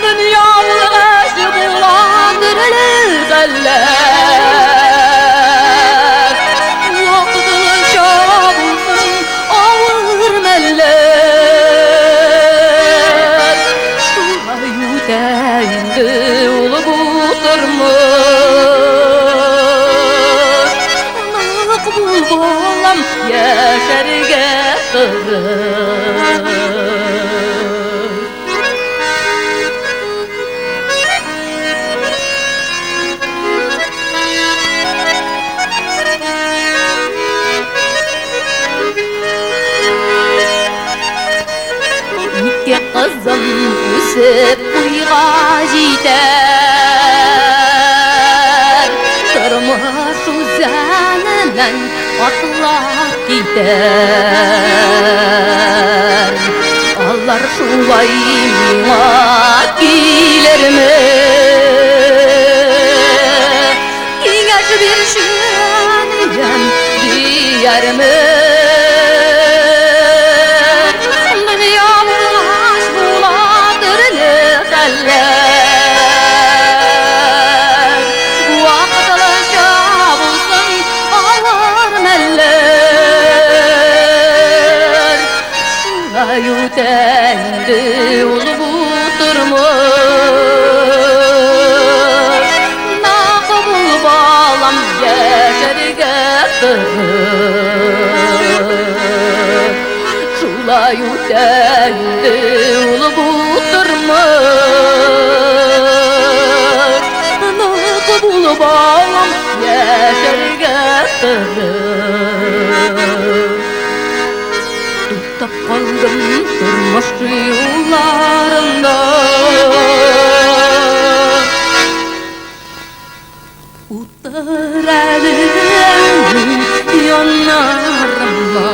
Дөнья булгач була төрле хәлләр, Вакытлыча булсын авыр мәлләр. Шулай үтә инде ул бу тормыш. Нык бул, балам, яшәргә тырыш. Ике кызым үсеп буйга җитәр, Тормыш үзәненнән атлап китәр. Алар шулай миңа килерме? Киңәш бирче әнием диярме? Дөнья булгач була төрле хәлләр, Вакытлыча булсын авыр мәлләр. Шулай үтә инде ул бу тормыш. Нык бул, балам, яшәргә тырыш. Шулай үтә инде ул бу тормыш. Нык бул, балам, яшәргә тырыш. Туктап калдым тормыш юлларында. Утыр әле әни яннарыма.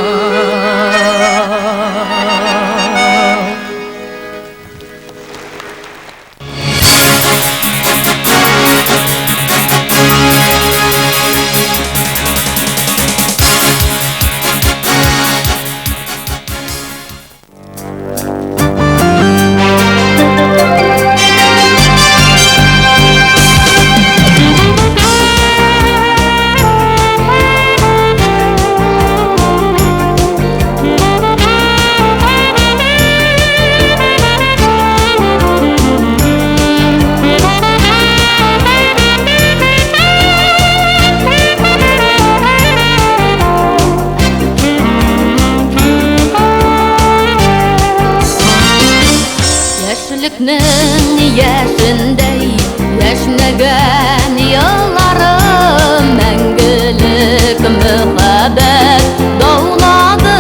Яшьлекнең яшендәй яшьнәгән елларым мәңгелек мәхәббәт даулады.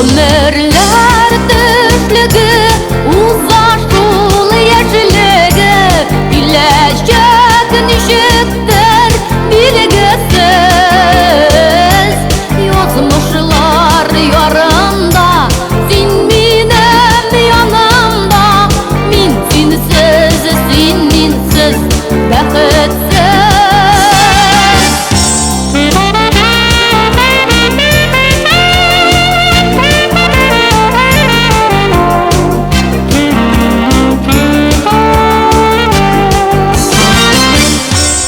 Гомерләр төшлеге уза шул яшьлеге, киләчәк ничектер билгесез. Язмышлар ярында син минем янымда, мин синсез, син минсез бәхетсез.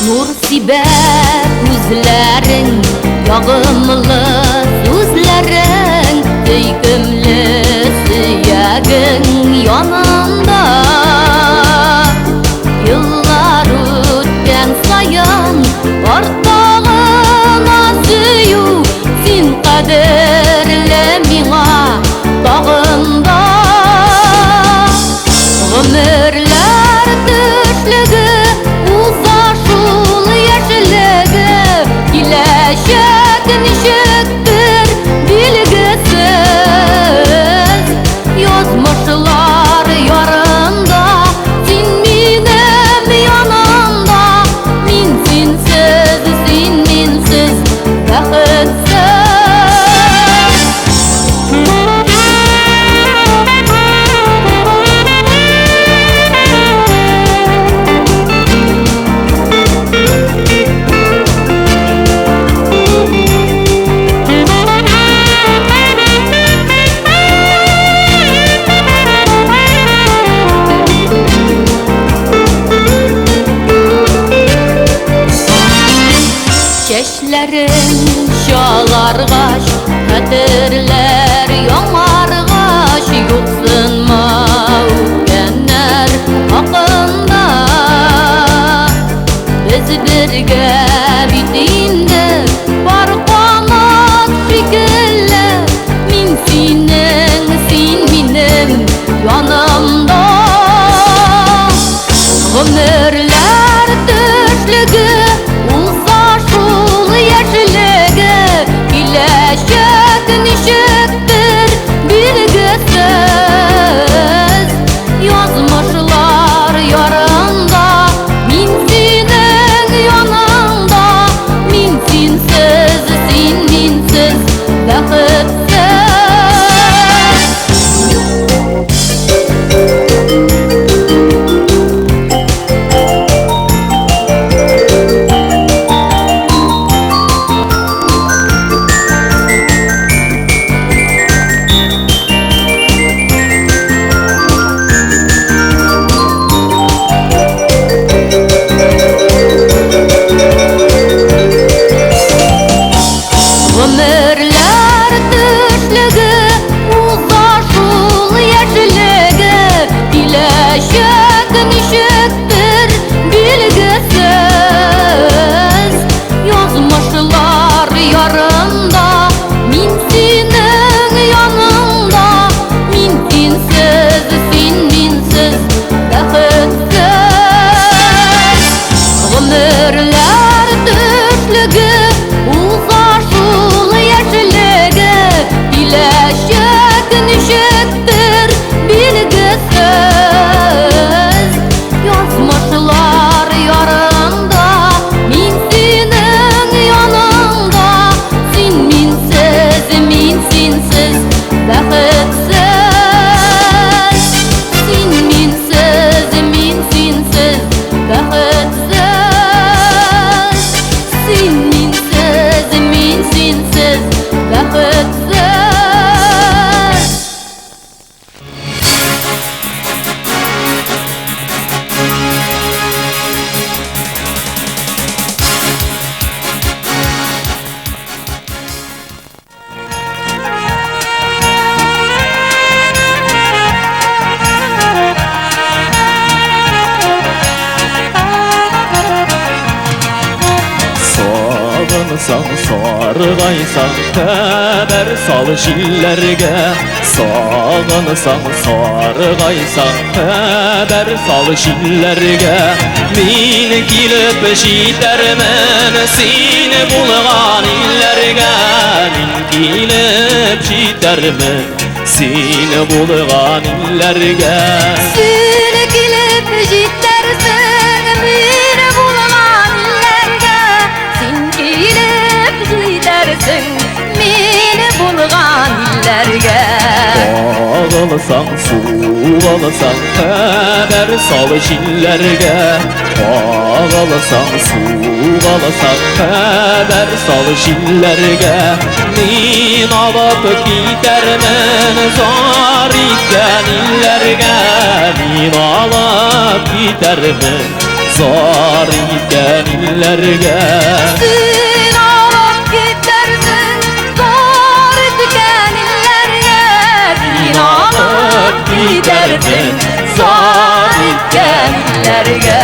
Нур сибә күзләрең, ягымлы сүзләрең, сөйкемле сөягең янында. Еллар үткән саен арта гына сөю, син кадерле миңа тагын да. Гомерләр төшлеге уза шул яшьлеге, киләчәк ничектер билгесез. Язмышлар ярында син минем янымда, мин синсез, син минсез бәхетсез. Чәчләрең чаларгач, хәтерләр яңаргач, юксынма үткәннәр хакында. Без бергә бит инде пар канат шикелле, мин синең, син минем янымда. Гомерләр төшлеге уза шул яшьлеге, киләчәк ничектер билгесез. Язмышлар ярында мин синең яныңда, мин синсез, син минсез бәхетсез. Гомерләр төшлеге уза шул яшьлеге, киләчәк ничектер билгесез. Язмышлар ярында мин синең яныңда, мин синсез, син минсез бәхетсез. Гомерләр төшлеге уза шул яшьлеге, киләчәк ничектер билгесез. Язмышлар ярында мин синең яныңда, син минсез, мин синсез бәхетсез. Син минсез, мин синсез бәхетсез. Син минсез, мин синсез бәхетсез. Сагынсаң. саргайсаң, хәбәр сал җилләргә. Сагынсаң, саргайсаң, хәбәр сал җилләргә. Мин килеп җитәрмен син булган илләргә. Мин килеп җитәрмен син булган илләргә. Син килеп җитәрсең мин булган илләргә. Син килеп җитәрсең мин булган илләргә. Кагылсаң, сугылсаң, хәбәр сал җилләргә. Кагылсаң, сугылсаң, хәбәр сал җилләргә. Мин алып китәрмен зар иткән илләргә. Мин алып китәрмен зар иткән илләргә. Син алып китәрсең зар иткән илләргә. Син алып китәрсең зар иткән илләргә.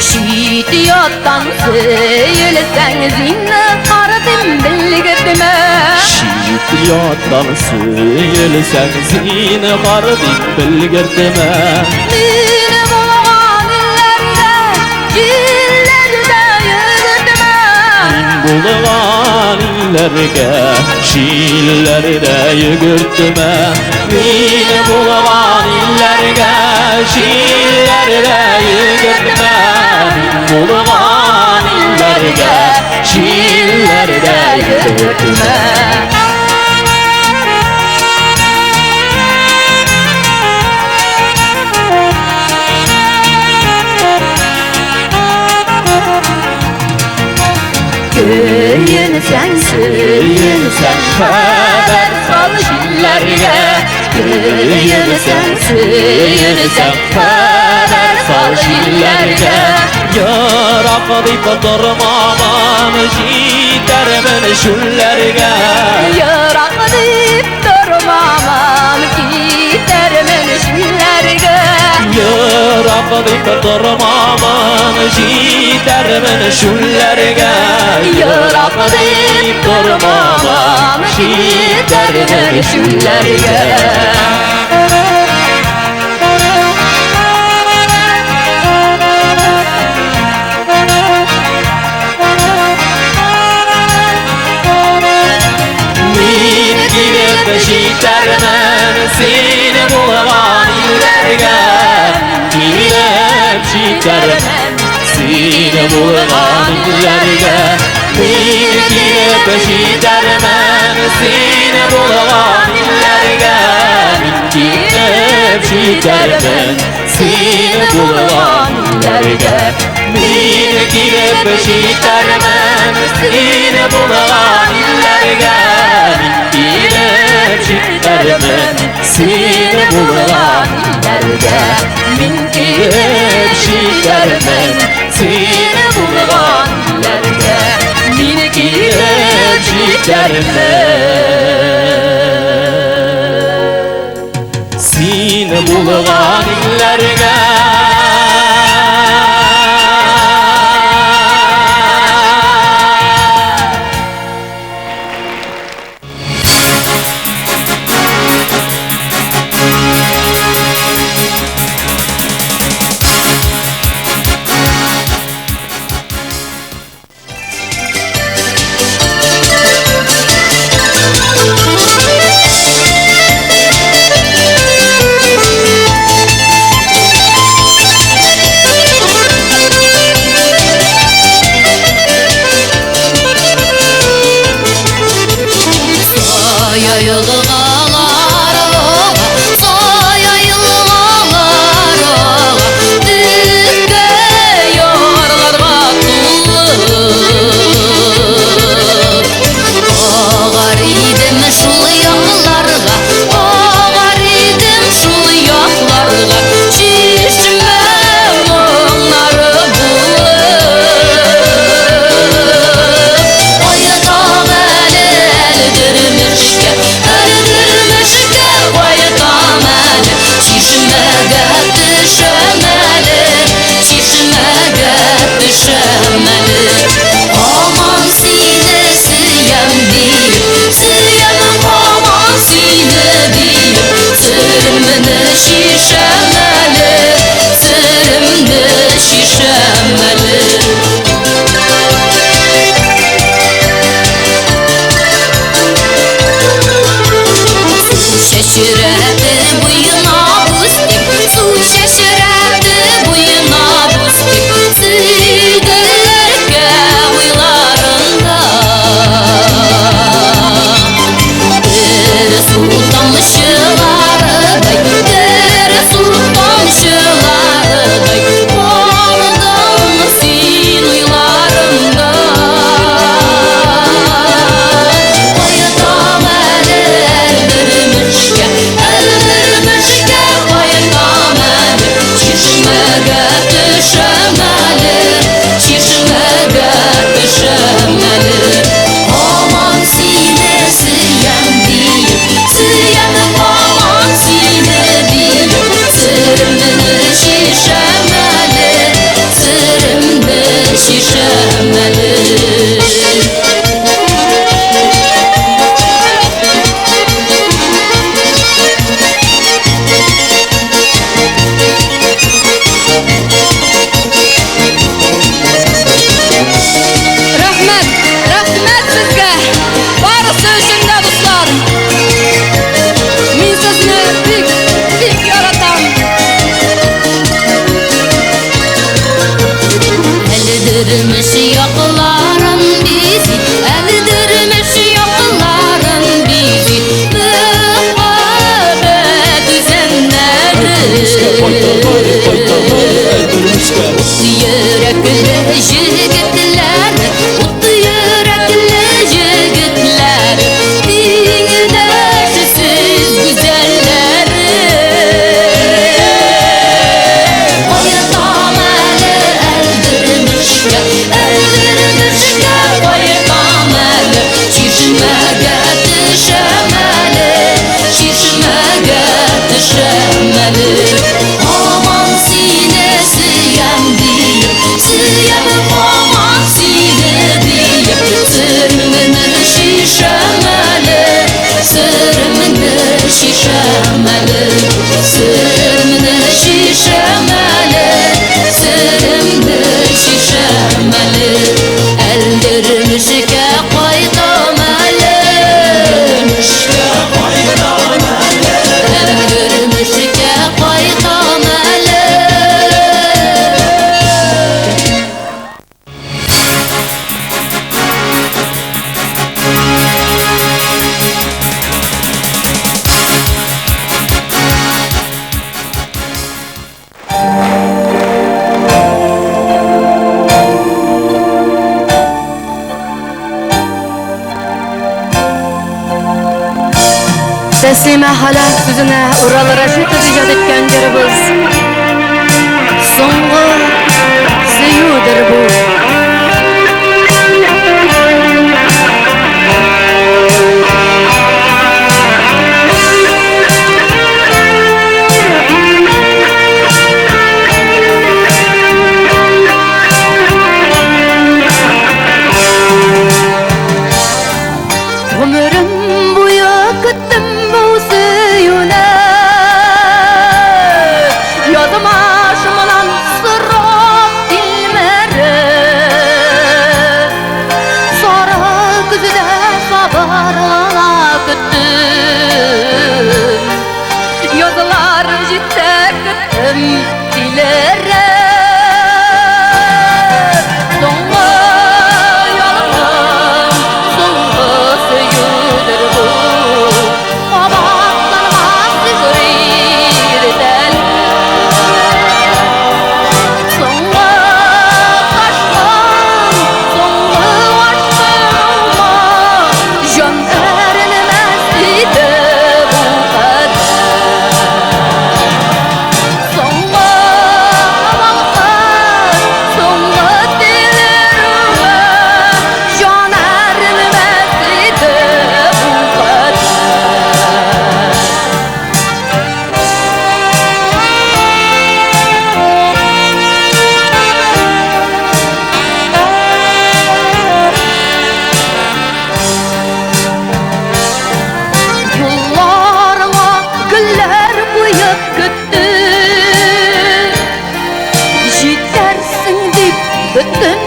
Чит яттан сөелсәң, зинһар дим белгертмә. Чит яттан сөелсәң, зинһар дип белгертмә. Мин булган илләргә җилләрдә йөгертмә. Мин булган илләргә җилләрдә йөгертмә. Мин булган илләргә җилләрдә йөгертмә. Мин булган илләргә җилләрдә йөгертмә. Көенсәң, Сөенсәң, хәбәр сал җилләргә. Көенсәң, сөенсәң, хәбәр сал җилләргә. Ерак дип тормамам, җитәрмен чүлләргә. Ерак дип тормамам, китәрмен чүлләргә. Ерак дип тормамам, җитәрмен чүлләргә. Ерак дип тормамам, китәрмен чүлләргә. Мин килеп җитәрмен син булган илләргә. Килеп җитәрмен син булган илләргә. Мин килеп җитәрмен син булган илләргә. Мин килеп җитәрмен син булган илләргә. Мин килеп җитәрмен син булган илләргә. Мин килеп җитәрмен син булган илләргә. Мин килеп җитәрмен син булган илләргә. Мин килеп җитәрмен син булган илләргә. Thank you. чәчрәтте буена үстек, су чәчрәтте буена үстек, сөйделәргә уйларында. Бер су тамчыларыдай, бер су тамчыларыдай, калдың син уйларымда. Кайтам әле Әлдермешкә, Әлдермешкә кайтам әле, чишмәгә төшәм әле, чишмәгә төшәм әле. Һаман сине сөям диеп, сөям һаман сине диеп, серемне чишәм әле, серемне чишәм әле. Рәхмәт, рәхмәт сезгә! Барысы өчен дә, дуслар! Мин сезне бик, бик яратам! Әлдермеш якларын бизи, Әлдермеш якларын бизи, Мәхәббәт үзәннәре. Йөрәкле җегетләр, ут йөрәкле җегетләр, тиңдәшсез гүзәлләре. Кайтам әле Әлдермешкә, Әлдермешкә кайтам әле, чишмәгә төшәм әле, чишмәгә төшәм әле. Һаман сине сөям диеп, сөям һаман сине диеп, серемне чишәм әле, серемне чишәм әле, серемне чишәм әле, серемне чишәм әле. Әлдермешкә кайтам әле, Әлдермешкә кайтам әле. Тәслимә Халәф сүзенә Урал Рәшитов иҗат иткән җырыбыз. Соңгы сөюдер бу. Гомерем буе көттем бу сөюне. Язмышымнан сорап тилмереп, Сары көздә сабыр гына көттем. Язлар җитсә көттем тилереп. Соңгы ялкын, соңгы сөюдер бу. Кабатланмас иртәләр. Соңгы ташкын, соңгы ашкынма, җан әрнемәс иде бу кадәр. Соңгы балкыш, соңгы тилерүе, җан әрнемәс иде бу кадәр. Юлларыңа гөлләр куеп көттем. Җитәрсең дип бөтен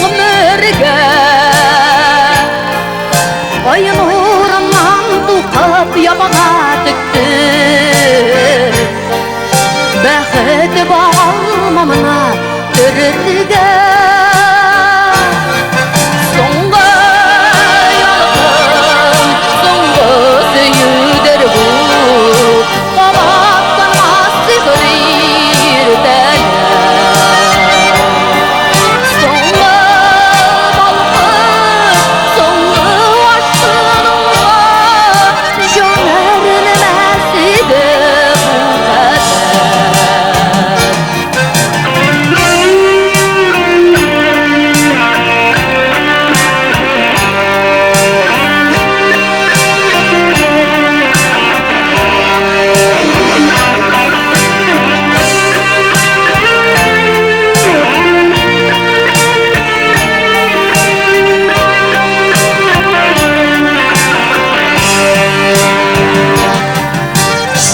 гомергә. Ай нурыннан тукып ябага тектем. ямына төрергә. Соңгы ялкын, соңгы сөюдер бу, кабатланмас сихер иртәләр. Соңгы балкыш, соңгы ашкынуга җан әрнемәс иде бу кадәр.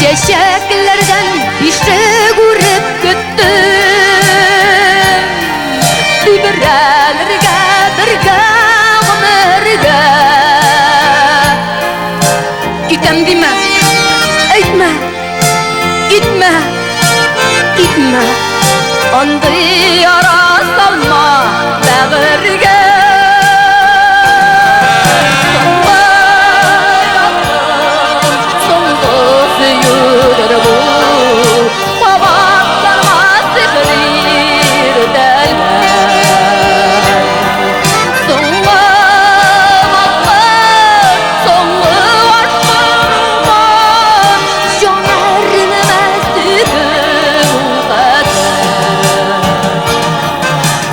Чәчәкләрдән бишек үреп көттем, Тибрәлергә бергә гомергә. Китәм димә, әйтмә, китмә, китмә, Андый яра салма бәгырьгә. Соңгы ялкын, соңгы сөюдер бу, кабатланмас сихер иртәләр. Соңгы балкыш, соңгы ашкынуга җан әрнемәс иде бу кадәр.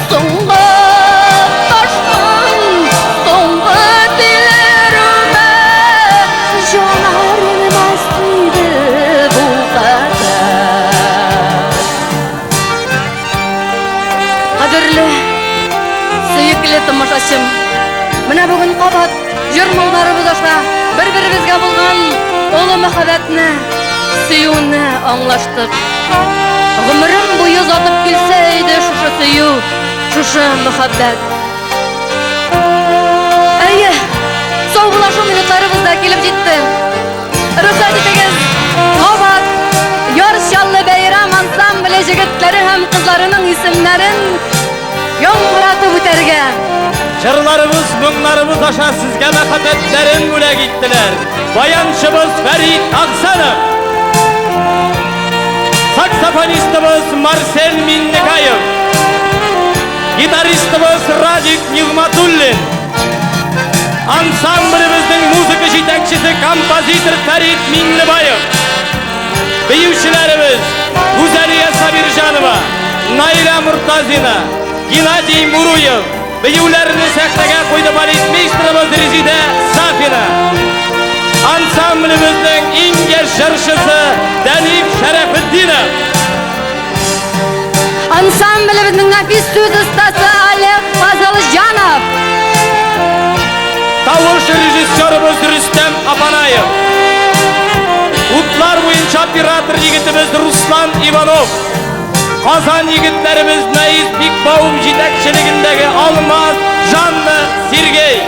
Соңгы ташкын, соңгы тилерүмә җан әрнемәс иде бу кадәр. Кадерле, сөекле тамашачым, менә бүген кабат җыр моңнарыбыз аша бер-беребезгә булган олы мәхәббәтне, сөюне аңлаштык. Гомерем буе озатып килсә иде шушы сөю, шушы мәхәббәт. Әйе, саубуллашу минутларыбыз да килеп җитте. Рөхсәт итегез, кабат Яр Чаллы бәйрәм ансамбле җегетләре һәм кызларының исемнәрен яңгыратып үтәргә. Җырларыбыз, моңнарыбыз аша сезгә мәхәббәтләрен бүләк иттеләр. Баянчыбыз Фәрит Аксанов. Саксофонистыбыз Марсель Миннекаев. Гитаристыбыз Радик Нигматуллин. Ансамблебезнең музыка җитәкчесе композитор Фәрит Миңлебаев. Биючеләребез Гүзәлия Сабирҗанова, Наилә Муртазина, Геннадий Муруев. Биюләрне сәхнәгә куйды балетмейстерыбыз Резидә Сафина. Ансамблебезнең иң яшь җырчысы Дәниф Шәрәфетдинов. Ансамблебезнең нәфис сүз остасы Олег Фазылҗанов. Тавыш режиссерыбыз Рөстәм Апанаев. Утлар буенча оператор егетебез Руслан Иванов. Казан егетләребез Наиз Бикбаум җитәкчелегендәге Алмаз, Жанна, Сергей.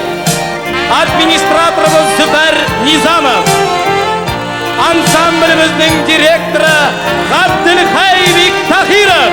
Администраторыбыз Зөфәр Низамов. Ансамблебезнең директоры Габделхәй Биктахиров.